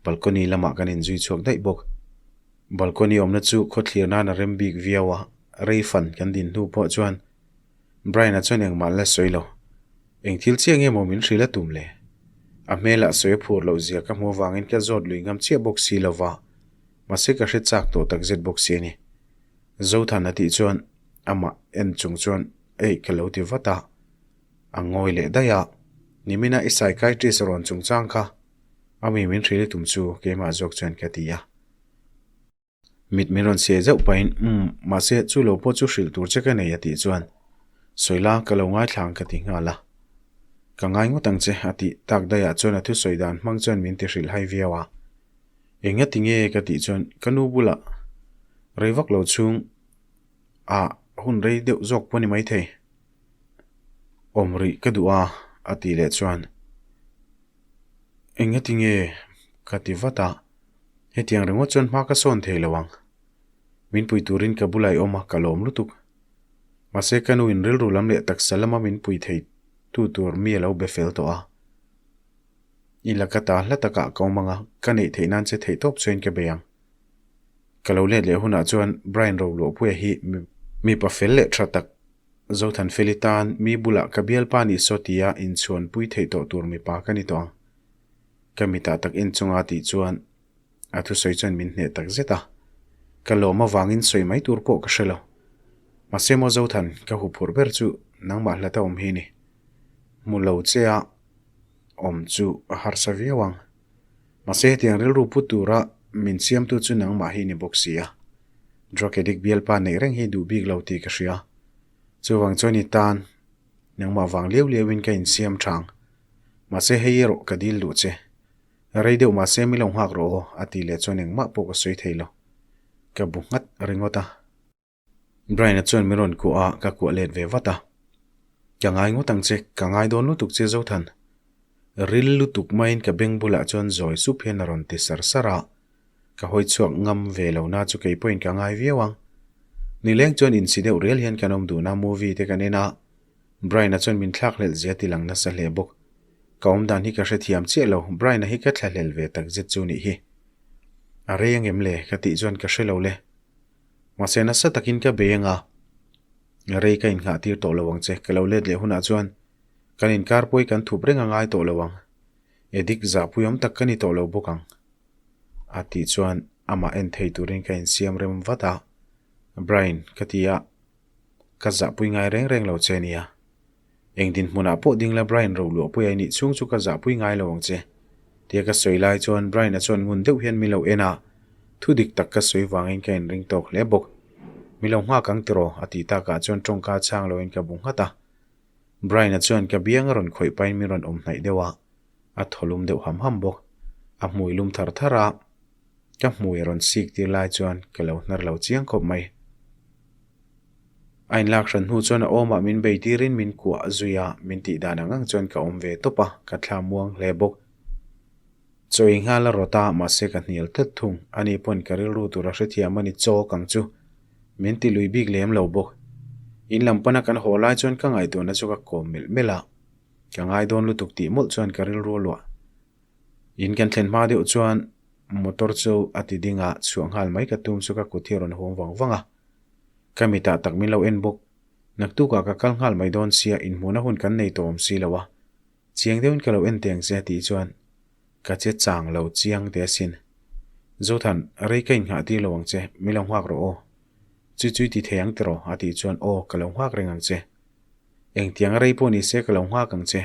balcony lamah kan inzui chhuak daih bawk. Balcony awmna chu khawthlir nan a rem bik viau a, rei fan kan din hnu pawh chuan Brian-a chuan engmah la sawi lo. Eng thil chiah nge maw min hrilh a tum le? A hmelah sawi a phur loh zia ka hmuh avangin ka zawt lui ngam chiah bawk si lo va. Mahse ka hre chak tawh tak zet bawk si a ni. Zothan a tih chuan amah en chung chuan ei ka lo ti vat a, a ngawi leh daih a, nimina i psychiatrist rawn chungchang kha a mi min hrilh i tum chu keimah zawk chuan ka ti a. Mit min rawn siai zauh pahin umm mahse chu lo pawh chu hrilh tur che ka nei a tih chuan sawi la ka lo ngaithla ang ka ti nghal a. Ka ngai ngawt ang che a tih tak daihah chuan a thusawi dan hmang chuan min ti hrilh hai viau a. Eng ati nge ka tih chuan ka nu bulah rei vak lo chhung ah hun rei deuh zawk pawh ni maithei. Awm rih ka duh a a tih leh chuan eng ati nge ka ti vat a, hetiang ringawt chuan hma ka sawn thei lo ang. Min pui turin ka bulah i awm a, ka lawm lutuk. Mahse ka nu in rilru lam leh taksa lama min pui thei tu tur mi a lo be fel tawh a. I laka ta hla takah ka awm ang a, ka neih theih nan che theih tawp chuan ka bei ang. Ka lo let leh hunah chuan Brian Roluahpuia hi mipa fel leh tha tak, Zothanfeli tan mi bulah ka bialpa nih saw tia inchhuanpui theih tawh tur mipa ka ni tawh ang. Ka mitah tak en chunga tih chuan a thusawi chuan min hneh tak zet a. Ka lawm avangin sawi mai tur pawh ka hre lo. Mahse maw Zothan, ka huphurh ber chu nangmah hlata awm hi ni. Hmu lo che a. awm chu a harsa viau ang. Mahse hetiang rilru pu tura min siamtu chu nangmah hi ni bawk si a. Drug addict bialpa neih reng hi duh bik lo tih ka hria. Chuvang chuan i tan nangmah vang liau liauin ka insiam thang. Mahse hei erawh ka dil duh che. Rei deuh mahse mi lo nghak rawh aw a tih leh chuan engmah pawh ka sawi thei lo. Ka bu nghat ringawt a. Brian-a chuan min rawn kuah a, ka kuah let ve vat a. Ka ngai ngawt ang che, ka ngai dawn lutuk che Zothan. Ril lutuk maiin ka beng bulah chuan zawi sup hian a rawn ti sar sar a, ka hawi chhuak ngam ve lo na chu kei pawhin ka ngai viau ang. Nileng chuan insi deuh rial hian kan awm dun a, movie te kan en a, Brian-a chuan min thlak hlelh zia ti lang nasa hle bawk. Ka awm dan hi ka hrethiam chiah lo, Brian-a hi ka thlahlel ve tak zet chu nih hi. A rei angem le? Ka tih chuan ka hre lo le. Mahse nasa takin ka bei anga, rei ka innghah tir tawh lo ang che, ka lo let leh hunah chuan kan inkar pawi kan thup reng a ngai tawh lo ang. Edik zahpui awm tak ka ni tawh lo bawk ang. A tih chuan amah en thei turin ka insiam rem vat a, Brian, ka ti a, Ka zahpui ngai reng reng lo che nia. Eng dinhmunah pawh ding la Brian ro luahpui a i nih chhung chu ka zahpui ngai lo ang che. Tia ka sawi lai chuan Brian-a chuan ngun deuh hian min lo en a, thu dik tak ka sawi vangin ka inring tawk hle bawk. Mi lo nghak ang tiraw? a tih takah chuan tawngka chhang loin ka bu nghat a. Brian-a chuan ka biang a rawn khawih pahin min rawn awm hnaih deuh a, a thaw lum deuh ham ham bawk. A hmui lum thar thar a, ka hmui a rawn sik tir lai chuan ka lo hnar lo chiang khawp mai. A inlak hran hnu chuan a awmah min bei tirin min kuah zui a, min tih dan ang ang chuan ka awm ve tawp a, ka thla muang hle bawk. Chaw i nghal a rawt a, mahse ka hnial tlat thung. Ani pawn ka rilru tur a hrethiam a ni chawk ang chu. Min ti lui bik lem lo bawk. In lam pana kan haw lai chuan ka ngaihtuahna chu ka kawm melh melh a, ka ngai dawn lutuk tih mawlh chuan ka rilru a luah. In kan thlen hma deuh chuan motor chu a ti ding a, chhuah nghal mai ka tum chu ka kut hi a rawn huam vang vang a. Ka mitah tak min lo en bawk. Naktukah ka kal nghal mai dawn sia inhmuhna hun kan nei tawh awm si lo a. Chiang deuhin ka lo en teng che a tih chuan ka che chang lo chiang teh asin. Zothan, rei ka innghah tir lo ang che, min lo nghak rawh aw. Chu chu i ti thei ang tiraw? a tih chuan aw, ka lo nghak reng ang che. Engtiang a rei pawh ni se ka lo nghak ang che.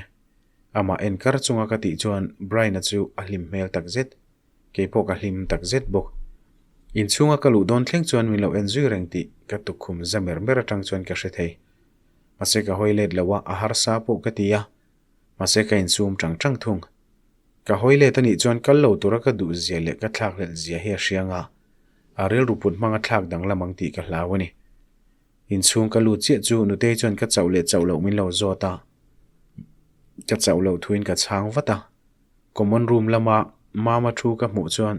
Amah en kar chunga ka tih chuan Brian-a chu a hlim hmel tak zet. Kei pawh ka hlim tak zet bawk. Inchhunga ka luh dawn thleng chuan min lo en zui reng tih ka tukkhum za mer mer atang chuan ka hre thei. Mahse ka hawi let lo a, a harsa pawh ka ti a. Mahse ka insum tang tang thung. Ka hawi let anih chuan kal lo tura ka duh zia leh ka thlakhlelh zia hi a hriang a, a rilru put hmanga thlak danglam ang tih ka hlau a ni. Inchhung ka lut chiah chu Nutei chuan ka chauh leh chauh loh min lo zawt a, ka chauh loh thuin ka chhang vat a. Common room lama Mama thu ka hmuh chuan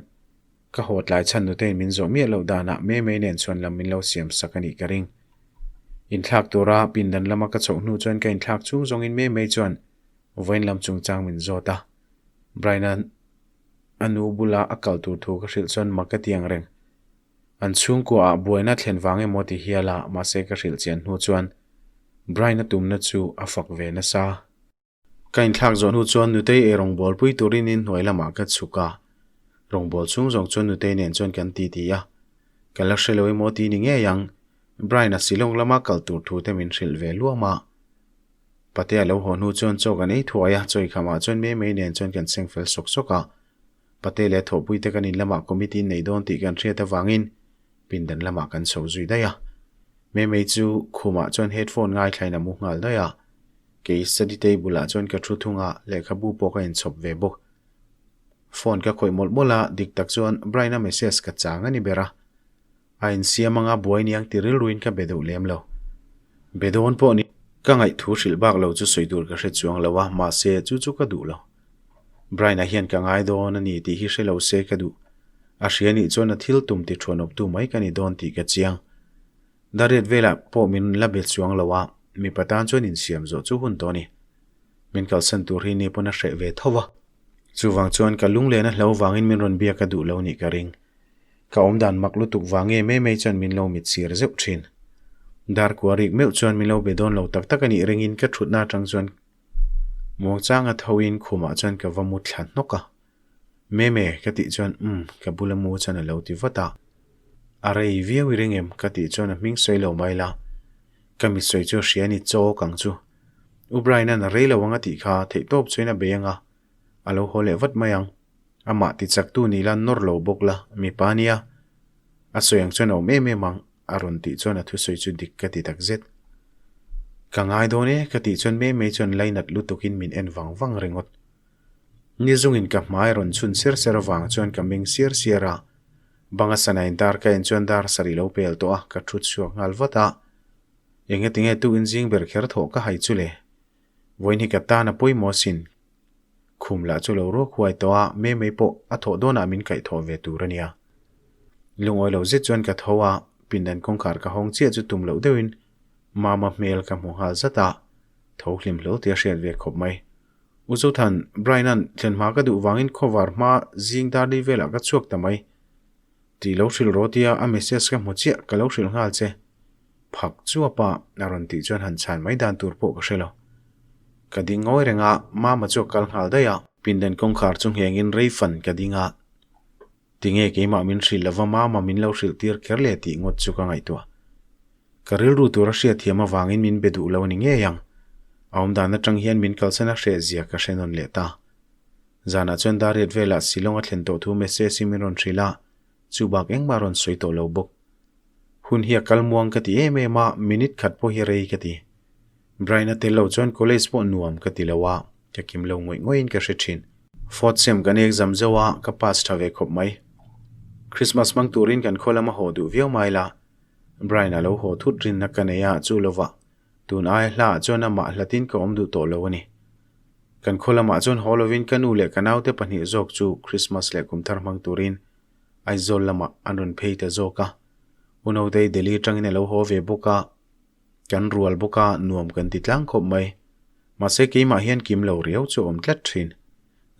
ka haw tlai chhan Nuteiin min zawh miah loh danah Memei nen chuan lam min lo siam sak a nih ka ring. Inthlak tura pindan lama ka chhoh hnu chuan ka inthlak chung zawngin Memei chuan vawiin lam chungchang min zawt a. Brian-a'n a nu bula a kal tur thu ka hrilh chuan mak ka ti ang reng. An chhungkuaah buaina thlen vang emaw ti hial a, mahse ka hrilh chian hnu chuan Brian-a tumna chu a fak ve nasa. Ka inthlak zawh hnu chuan Nutei ei rawngbâwl pui turin in hnuai lamah ka chhuk a, rawngbâwl chhung zawng chuan Nutei nen chuan kan titi a. Ka la hre lo emaw ti ni ngei ang, Brian-a Shillong lama kal tur thu te min hrilh ve luam a. Patea lo haw hnu chuan chaw kan ei thuai a, chawi khamah chuan Memei nen chuan kan seng fel sawk sawk a. Pate leh thawhpuite kan in lamah committee in nei dawn tih kan hriat avangin pindan lamah kan chho zui daih a. Memei chu khumah chuan headphone ngaithlain a mu nghal daih a. Kei study table ah chuan ka thu thung a, lehkhabu pawh ka inchhawp ve bawk. Phone ka khawih mawlh mawlh a, dik tak chuan Brian-a message ka chang a ni ber a. A insiam anga buai niang ti rilruin ka be deuh lem lo. Be dawn pawh ni. Ka ngaihthu hrilh bak lo chu sawi tur ka hre chuang lo a, mahse chu chu ka duh lo. Brian-a hian ka ngai dawn a ni tih hi hre lo se ka duh. A hria nih chuan a thil tum ti thuanawptu mai ka ni dawn tih ka chiang. Dariat velah pawh min la be chuang lo a, mipa tan chuan insiam zawh chu hun tawh a ni. Min kalsan tur hi ni pawn a hreh ve tho va. Chuvang chuan ka lunglen a hlo vangin min rawn biak a duh lo nih ka ring. Ka awmdan mak lutuk vang nge mai mai chuan min lo mit sir zeuh thin. Dar kua rik meuh chuan min lo be dawn lo tak tak a nih ringin ka thutna atang chuan muangchanga thoin khumah chuan ka va mu thla hnawk a. Meme ka tih chuan umm ka bula mu chuan a lo ti vat a. A rei viau i ring em ka tih chuan a hming sawi lo mai la. Ka mit sawi chu a hria ni chawk ang chu. U Brian-a'n a rei lo ang a tih kha theihtawp chuan a bei ang a, a lo haw leh vat mai ang. Amah ti chaktu ni la nawr lo bawk la, mipa nia. A sawi ang chuan a awm em em ang, a rawn tih chuan a thusawi chu dik ka ti tak zet. Ka ngai dawn e, ka tih chuan mai mai chuan lainat lutukin min en vang vang ringawt. Ni zungin ka hmai rawn chhun ser ser avang chuan ka meng siar siar a. Banga sanain dar ka en chuan dar sarih lo pel tawh a, ka thut chhuak nghal vat a. Engatinge tu inzing ber kher thawh ka hai chu le? Vawiin hi ka tan a pawimawh asin. Khum lah chu lo ruak huai tawh a, Memei pawh a thawh dawnah min kaihthawh ve tur a nia. Lungawi lo zet chuan ka tho a, pindan kawngkhar ka hawng chiah chu tum loh deuhin Mama hmel ka hmu nghal zat a, tho hlim hlo tih a hriat ve khawp mai. U Zothan, Brian-a'n thlen hma ka duh vangin khawvar hma zing darli velah ka chhuak ta mai. Tih lo hrilh rawh tia a message ka hmu chiah ka lo hrilh nghal che. Phak chuap a, a rawn tih chuan han chhan mai dan tur pawh ka hre lo. Ka ding ngawi reng a, Mama chu a kal nghal daih a. Pindan kawngkhar chu nghengin rei fan ka ding a. Tinge keimah min hrilh lova Mama min lo hrilh tir kher le tih ngawt chu ka ngaihtuah. Ka rilru tur a hriat thiam avangin min be duh lo a ni ngei ang. A awmdan atang hian min kalsan a hreh zia ka hre nawn leh ta. Zanah chuan Dariat velah Shillong a thlen tawh thu message in min rawn hrilh a, chu bak engmah a rawn sawi tawh lo bawk. Hun hi a kal muang ka ti em em a, minute khat pawh hi rei ka ti. Brian a tel lo chuan college pawh nuam ka ti lo a, ka kim lo ngawih ngawihin ka hre thin. Fourth sem kan exam zo a, ka pass tha ve khawp mai. Christmas hmang turin kan khaw lama haw duh viau mai la, Brian a lo haw thut rinna ka nei a, chu lovah tun aia hlaah chuan amah hlatin ka awm duh tawh lo a ni. Kan khaw lamah chuan haw lovin ka nu leh ka naute pahnih zawk chu Christmas leh kum thar hmang turin Aizawl lamah an rawn phei ta zawk a. U Nautei Delhi atangin a lo haw ve bawk a, kan rual bawk a, nuam kan ti tlang khawp mai. Mahse keimah hian kim lo riau chu a awm tlat thin.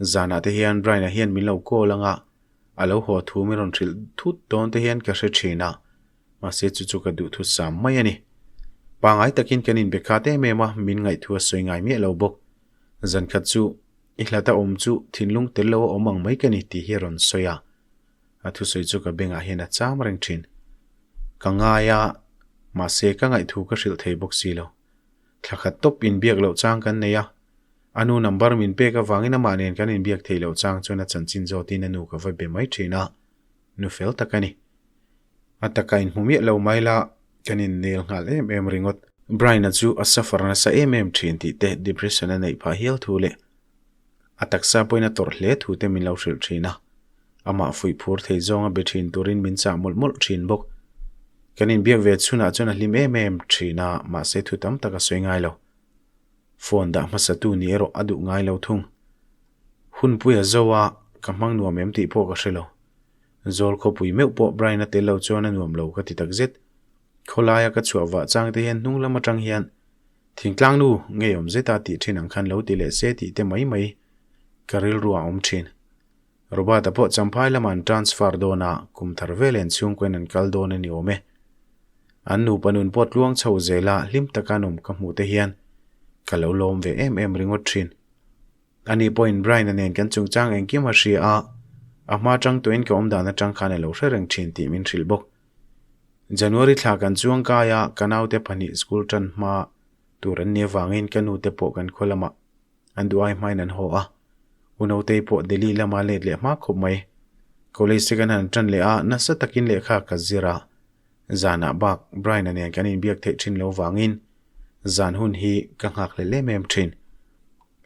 Zanah te hian Brian-a hian min lo call anga a lo haw thu min rawn hrilh thut dawn te hian ka hre thin a. Mahse chu chu ka duh thu sam mai a ni. Pangai takin kan inbe khat em em a, min ngaihthu a sawi ngai miah lo bawk. Zan khat chu i hlata awm chu thinlung tel lo a awm ang mai ka ni tih hi a rawn sawi a. A thusawi chu ka bengah hian a cham reng thin. Ka ngai a, mahse ka ngaihthu ka hrilh thei bawk si lo. Thla khat tawp inbiak loh chang kan nei a, a nu number min pek avangin amah nen kan inbiak theih loh chang chuan a chanchin zawtin a nu ka va be mai thin a, nu fel tak a ni. A taka inhmu miah lo mai la, kan innel nghal em em ringawt. Brian-a chu a suffer nasa em em thin tih te, depression a neih phah hial thu leh a taksa pawhin a tawrh hle thu te min lo hrilh thin a. Amah fuih phur thei zawnga be thin turin min chah mawlh mawlh thin bawk. Kan inbiak ve chhunah chuan a hlim em em thin a, mahse thu tam tak a sawi ngai lo. Phone dah hmasatu ni erawh a duh ngai lo thung. Hunpui a zo a, ka hmang nuam em tih pawh ka hre lo. Zawl khawpui meuh pawh Brian a tel lo chuan a nuam lo ka ti tak zet. Khawlaia ka chhuah vah chang te hian hnung lam atang hian thingtlang nu ngeiawm zeta tih thin ang khan lo ti leh se tih te mai mai ka rilru a awm thin. Robert-a pawh Champhai lamah an transfer dawn a, kum thar vel en chhungkawiin an kal dawn a ni awm e. An nupa nun pawh tluang chho zela hlim taka an awm ka hmuh te hian ka lo lawm ve em em ringawt thin. Ani pawhin Brian-a nen kan chungchang engkim a hria a, a hma atang tuahin ka awm dan atang khan a lo hre reng thin tih min hrilh bawk. January thla kan chuang kai a, ka naute pahnih school tan hma tur an nih avangin ka nute pawh kan khaw lamah an duh ai hmain an haw a. U Notei pawh Delhi lama let leh hma khawp mai. College te kan han tan leh a, nasa takin lehkha ka zir a. Zanah bak Brian-a nen kan inbiak theih thin lo vangin zan hun hi ka nghak hlel em em thin.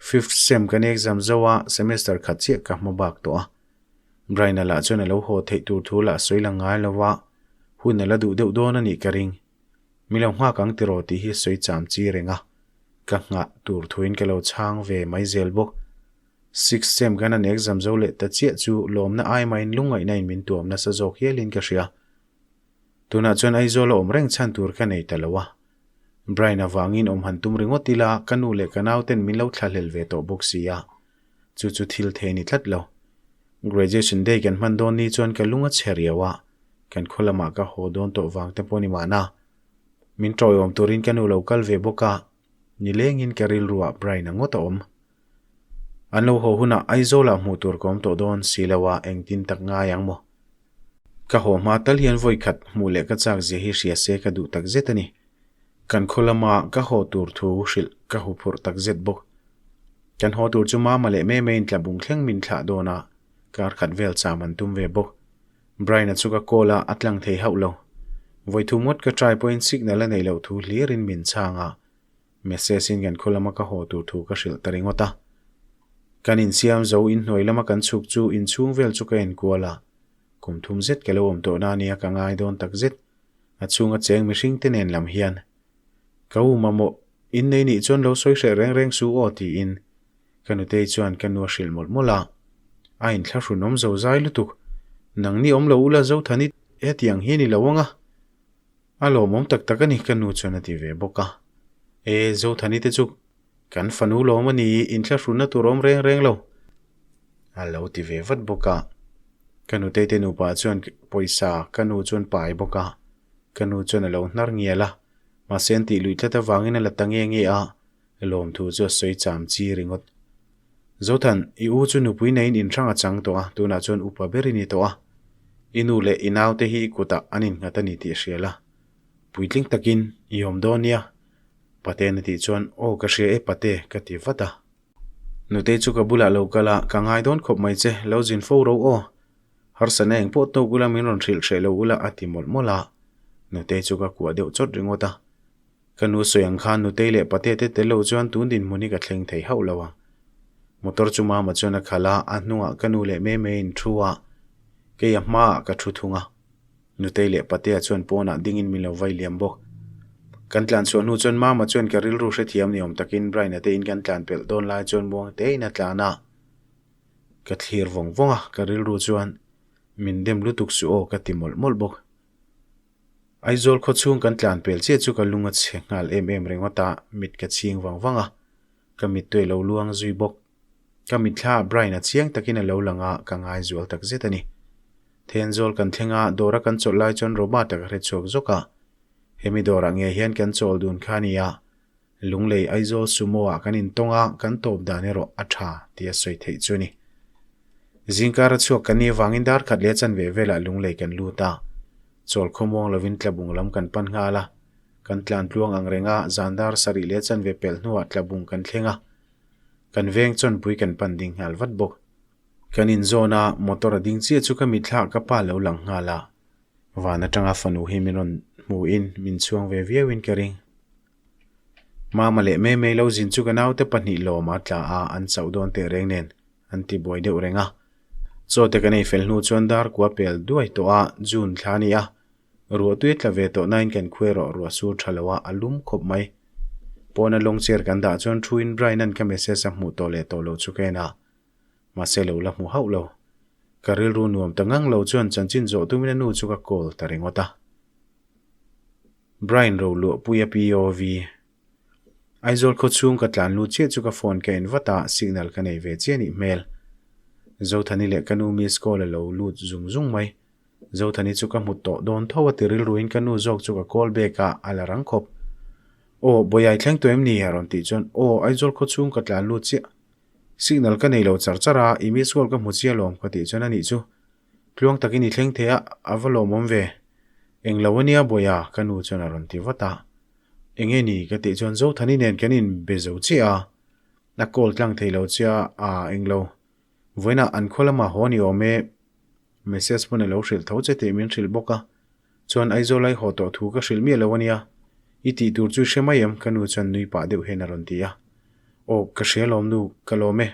Fifth sem kan exam zo a, semester khat chiah ka hma bak tawh a. Brian-a lah chuan a lo haw theih tur thu lah sawi lang ngai lo a, hun a la duh deuh dawn a nih ka ring. Mi lo nghak ang tiraw tih hi sawi cham chi reng a, ka nghah tur thuin ka lo chhang ve mai zel bawk. Sixth sem kan han exam zo leh ta chiah chu lawmna ai mahin lungngaihna in min tuam nasa zawk hialin ka hria. Tunah chuan Aizawl a awm reng chhan tur ka nei ta lo a. Brian avangin awm han tum ringawt ila ka nu leh ka nauten min lo thlahlel ve tawh bawk si a, chu chu thil thei a ni tlat lo. Graduation day kan hman dawn ni chuan ka lung a chhe riau a, kan khaw lamah ka haw dawn tawh vang te pawh ni mahna. Min tawiawm turin ka nu lo kal ve bawk a, nilengin ka rilruah Brian a ngawt a awm. An lo haw hunah Aizawlah hmuh tur ka awm tawh dawn si lo a, engtin tak ngai ang maw? Ka haw hma tal hian vawi khat hmuh leh ka chak zia hi hria se ka duh tak zet a ni. Kan khaw lama ka haw tur thu hrilh ka hu phurh tak zet bawk. Kan haw tur chu mama leh mei meiin tlabung thleng min thlah dawn a, kar khat vel cham an tum ve bawk. Brian-a chu ka call a, a tlang thei hauh lo. Vawi thu ngawt ka try pawhin signal a neih loh thu hlirin min chhang a. Message in kan khaw lama ka haw tur thu ka hrilh ta ringawt a. Kan insiam zo inhnuai lama kan chhuk chu inchhung vel chu ka enkual a. Kum thum zet ka lo awm tawh na nia ka ngai dawn tak zet. A chhunga cheng mihring te nen lam hian. Ka u mamawh, innei nih chuan lo sawi hreh reng reng su aw tiin. Ka nutei chuan ka nu a hrilh mawlh mawlh a, a inthlahrun awm zo zai lutuk. Nangni awm lo ula Zothani hetiang hi a ni lo ang a, a lawmawm tak tak a ni ka nu chuan a ti ve bawk a. E, Zothani te chu kan fanu lawm a ni, inthlahrunna tur awm reng reng lo a lo ti ve vat bawk a. Ka nutei te nupa chuan pawisa ka nu chuan pai bawk a, ka nu chuan a lo hnar ngial a, mahse an tih luih tlat avangin a la ta nge nge a. Lawmthu chu a sawi cham chi ringawt. Zothan, i u chu nupui neiin inhrang a chang tawh a, tunah chuan upa ber i ni tawh a. I nu leh i naute hi i kutah an innghat a ni tih hria la. Puitling takin i awm dawn nia. Pate'n a tih chuan, Aw ka hria e Pate, ka ti vat a. Nutei chu ka bulah lo kal a, ka ngai dawn khawp mai che, lo zin fo ro aw. Harsatna eng pawh tawk ula min rawn hrilh hreh lo ula a ti mawlh mawlh a. Nutei chu ka kuah deuh chawt ringawt a. Ka nu sawi ang khan Nutei leh Pate te tel lo chuan tun dinhmun hi ka thleng thei hauh lo ang. Motor chu Mama chuan a khalh a, a hnungah ka nu leh Meme in thu a, kei a hmaah ka thu thung a. Nutei leh Patea chuan pawnah dingin min lo vai liam bawk. Kan tlan chhuah hnu chuan Mama chuan ka rilru hrethiam ni awm takin Brian-a te in kan tlan pelh dawn lai chuan muang tein a tlan a. Ka thlir vawng vawng a, ka rilru chuan min dem lutuk suh aw ka ti mawlh mawlh bawk. Aizawl khaw chhung kan tlan pel chiah chu ka lung a chhe nghal em em ringawt a, mit ka chhing vang vang a, ka mittui a lo luang zui bawk. Ka mitthla ah Brian a chiang takin a lo lang a, ka ngai zual tak zet a ni. Thenzawl kan thleng a, dawra kan chawlh lai chuan Robert-a ka hre chhuak zawk a, hemi dawrah nge hian kan chawl dun kha a ni a, Lunglei Aizawl Sumo ah kan intawng a, kan tawp dan erawh a tha tih a sawi theih chu a ni. Zingkar a chhuak kan nih avangin dar khat leh chanve velah Lunglei kan lut a, chawl khawmuang lovin Tlabung lam kan pan nghal a, kan tlan tluang ang reng a, zan dar sarih leh chanve pelh hnuah Tlabung kan thleng a, kan veng chawnpui kan pan ding nghal vat bawk. Kan inzawn a, motor a ding chiah chu ka mitthla ka pa lo lang nghal a, van atanga fanu hi min rawn hmuhin min chhuang ve viauin ka ring. Mama leh Mei Mei lo zin chu ka naute pahnih lawm a tla a, an chauh dawn teh reng nen an ti buai deuh reng a. Chaw te kan ei fel hnu chuan dar kua pel duai tawh a, June thla a ni a, ruah tui a tla ve tawh nain kan khuai erawh ruah sur tha lo a, a lum khawp mai. Pawna lawng chair kan dah chuan thu in Brian-a'n ka message a hmuh tawh leh tawh lo chu ka en a, mahse lo la hmu hauh lo. Ka rilru nuam ta ngang lo chuan chanchin zawh tumin a nu chu ka call ta ringawt a. Brian Roluahpuia POV. Aizawl khaw chhung ka tlan lut chiah chu ka phone ka en vat a, signal ka nei ve chiah nih hmel. Zothani leh ka nu miss call a lo lut zung zung mai. Zothani chu ka hmu tawh dawn tho a ti rilruin ka nu zawk chu ka call back a, a la rang khawp. Aw, Bawihai thleng tawh em ni? a rawn tih chuan Aw, Aizawl khaw chhung ka tlan lut chiah. Signal ka nei lo char char a, i miss call ka hmu chiah alawm ka tih chuan a nih chu. Tluang takin i thleng thei a, a va lawmawm ve. Eng lo ania Bawiha, ka nu chuan a rawn ti vat a. Enge ni ka tih chuan Zothani nen kan inbe zo chiah a, a call tlang thei lo che a, aa eng lo. Vawiinah an khaw lamah haw ni awm e, message pawn a lo hrilh tho che tih min hrilh bawk a. Chuan Aizawl ai haw tawh thu ka hrilh miah lo ania, i tih tur chu i hre mai em? ka nu chuan nui pah deuh hian a rawn ti a. Aw, ka hria lawm nu, ka lawm e.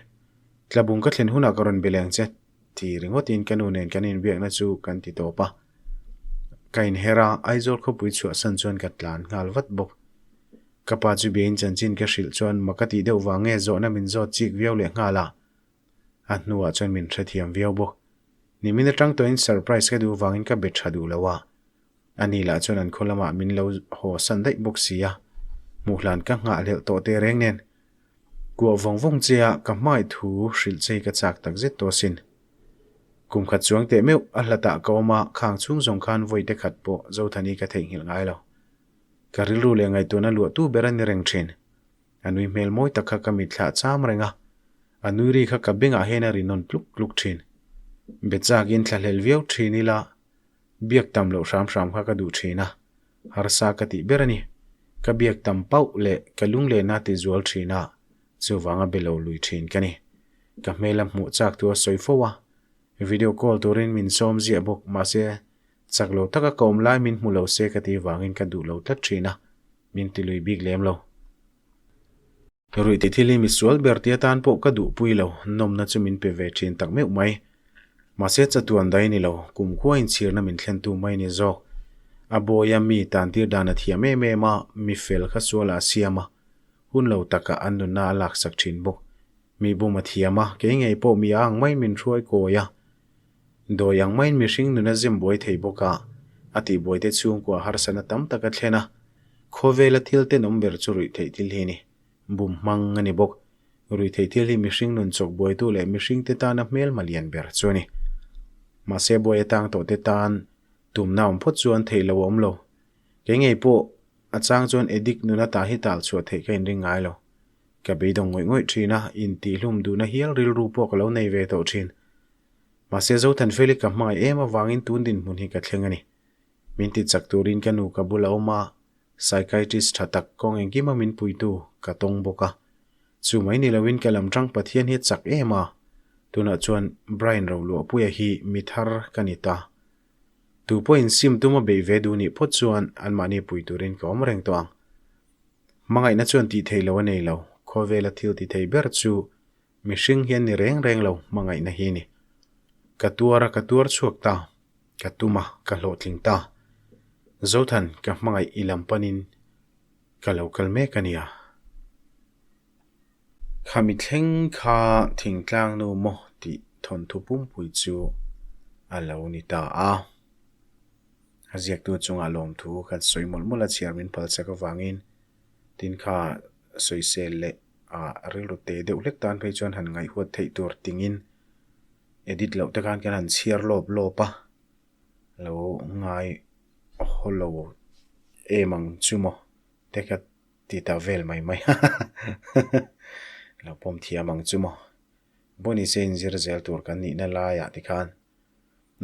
Tlabung ka thlen hunah ka rawn be leng che. Ti ringawtin ka nu nen kan inbiakna chu kan ti tawp a. Ka inher a, Aizawl khawpui chhuahsan chuan ka tlan nghal vat bawk. Ka pa chu biain chanchin ka hrilh chuan mak a tih deuh vang nge zawhna min zawt chik viau leh nghal a. A hnuah chuan min hrethiam viau bawk. Nimin atang tawhin surprise ka duh vangin ka be tha duh lo a. Ani lah chuan an khaw lamah min lo haw san daih bawk si a. Hmuh hlan ka nghahhlelh tawh tehreng nen. Kuah vawng vawng che a, ka hmai thu hrilh che hi ka chak tak zet tawh asin. Kum khat chuang teh meuh a hlatah ka awm a, khang chhung zawng khan vawi te khat pawh Zothani ka theihnghilh ngai lo. Ka rilru leh ngaihtuahna luahtu ber a ni reng thin. A nui hmel mawi tak kha ka mitthlah cham reng a, a nui ri kha ka bengah hian a ri nawn tluk tluk thin. Be chakin thlahlel viau thin ila, biak tam loh hram hram kha ka duh thin a. Harsa ka tih ber a ni. Ka biak tam pauh leh ka lunglehna ti zual thin a, chuvanga be lo lui thin ka ni. Ka hmel a hmuh chak tu a sawi fo a, video call turin min sawm ziah bawk mahse chak lo taka ka awm lai min hmu lo se ka tih vangin ka duh lo tlat thin a, min ti lui bik lem lo. Ruih tih thil hi misual ber tih atan pawh ka duhpui lo, nawmna chu min pe ve thin tak meuh mai. Mahse chatuan dai ni lo, kumkhua inchhirna min thlentu mai ni zawk. A bawia mi tantir dan a thiam em em a, mi fel kha sualah a siam a, hun lo takah an nunna a laksak thin bawk. Mi bum a thiam a, kei ngei pawh mi a ang maiin min hruai kawi a. Dawi ang maiin mihring nun a zem buai thei bawk a, a tihbuaite chhungkua harsatna tam tak a thlen a. Khawvela thil tenawm ber chu ruih theih thil hi a ni. Bum hmang a ni bawk. Ruih theih thil hi mihring nun chawk buaitu leh mihringte tana hmelma lian ber chu a ni. Mahse buai atang tawhte tan tumna awm phawt chuan theih lo a awm lo. Kei ngei pawh a chang chuan addict nuna tah hi tal chhuah theih ka inring ngai lo. Ka beidawng ngawih ngawih thin a, intihlum duhna hial rilru pawh ka lo nei ve tawh thin. Mahse Zothanfeli ka hmangaih em avangin tun dinhmun hi ka thleng a ni. Min ti chak turin ka nu ka bul a awm a, psychiatrist tha tak kawng engkima min puitu ka tawng bawk a. Chu mai ni loin ka lam tang Pathian hi a chak em a, tunah chuan Brian Roluahpuia hi mi thar ka ni ta. Tu pawhin sim tuma beih ve duh nih phawt chuan anmahni pui turin ka awm reng tawh ang. Hmangaihna chuan tih theih loh a nei lo, khawvela thil ti thei ber chu mihring hian ni reng reng lo hmangaihna hi ni. Ka tuar a, ka tuar chhuak ta, ka tum a, ka hlawhtling ta. Zothan, ka hmangaih i lam panin ka lo kal mek a nia. Khami thleng kha thingtlang nu maw tih thawnthu pumpui chu a lo ni ta a. A ziaktu chungah lawmthu kan sawi mawlh mawlh a chhiar min phal chak avangin tin kha sawisel leh ah rilru te deuh hlek tan phei chuan han ngaihhuat theih tur tingin edit loh te khan kan han chhiar lawp lawp a, lo ngai haw lo em ang chu maw te ka ti ta vel mai mai lo pawm thiam ang chu maw. Pawhnise inzir zel tur kan nihna laiah tikhan.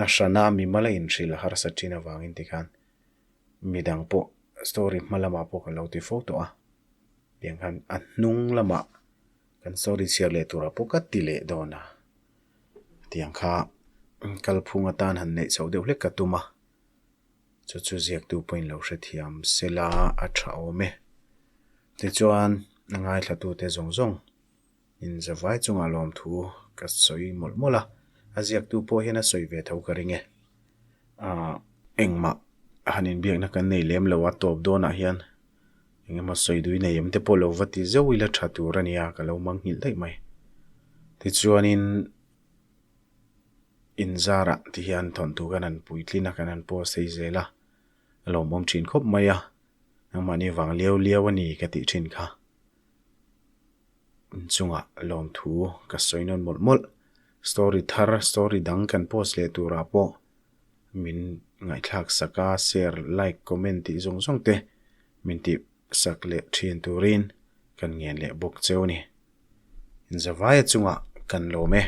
A hrana mimal a inhrilh a harsa thin avangin tikhan midang pawh story hma lamah pawh ka lo ti fo tawh a, tiang khan a hnung lamah kan story chhiar leh turah pawh ka ti leh dawn a, tiang kha kalphung atan han neih chhoh deuh hlek ka tum a, chu chu ziaktu pawhin lo hrethiam sela a tha awm e. Tichuan a ngaithlatute zawng zawng. Inzavai chungah lawmthu ka sawi mawlh mawlh a, a ziaktu pawh hian a sawi ve tho ka ring e. Aaa engmah han inbiakna kan nei lem lo a, tawp dawnah hian eng emaw sawi dui nei em te pawh lo va ti zeuh ila tha tur a nia ka lo mang nghilh daih mai. Tichuanin inzarah ti hian thawnthu kan han puitlin a, kan han post thei zel a, a lawmawm thin khawp mai a, nangmahni vang liau liau a ni ka tih thin kha. Inchungah lawmthu ka sawi nawn mawlh mawlh. Story thar, story dang kan post leh turah pawh min ngaihthlak sak a, share, like, comment tih zawng zawng te min tih sak leh thin turin kan ngen leh bawk cheu a ni. Inzavaia chungah kan lawm e.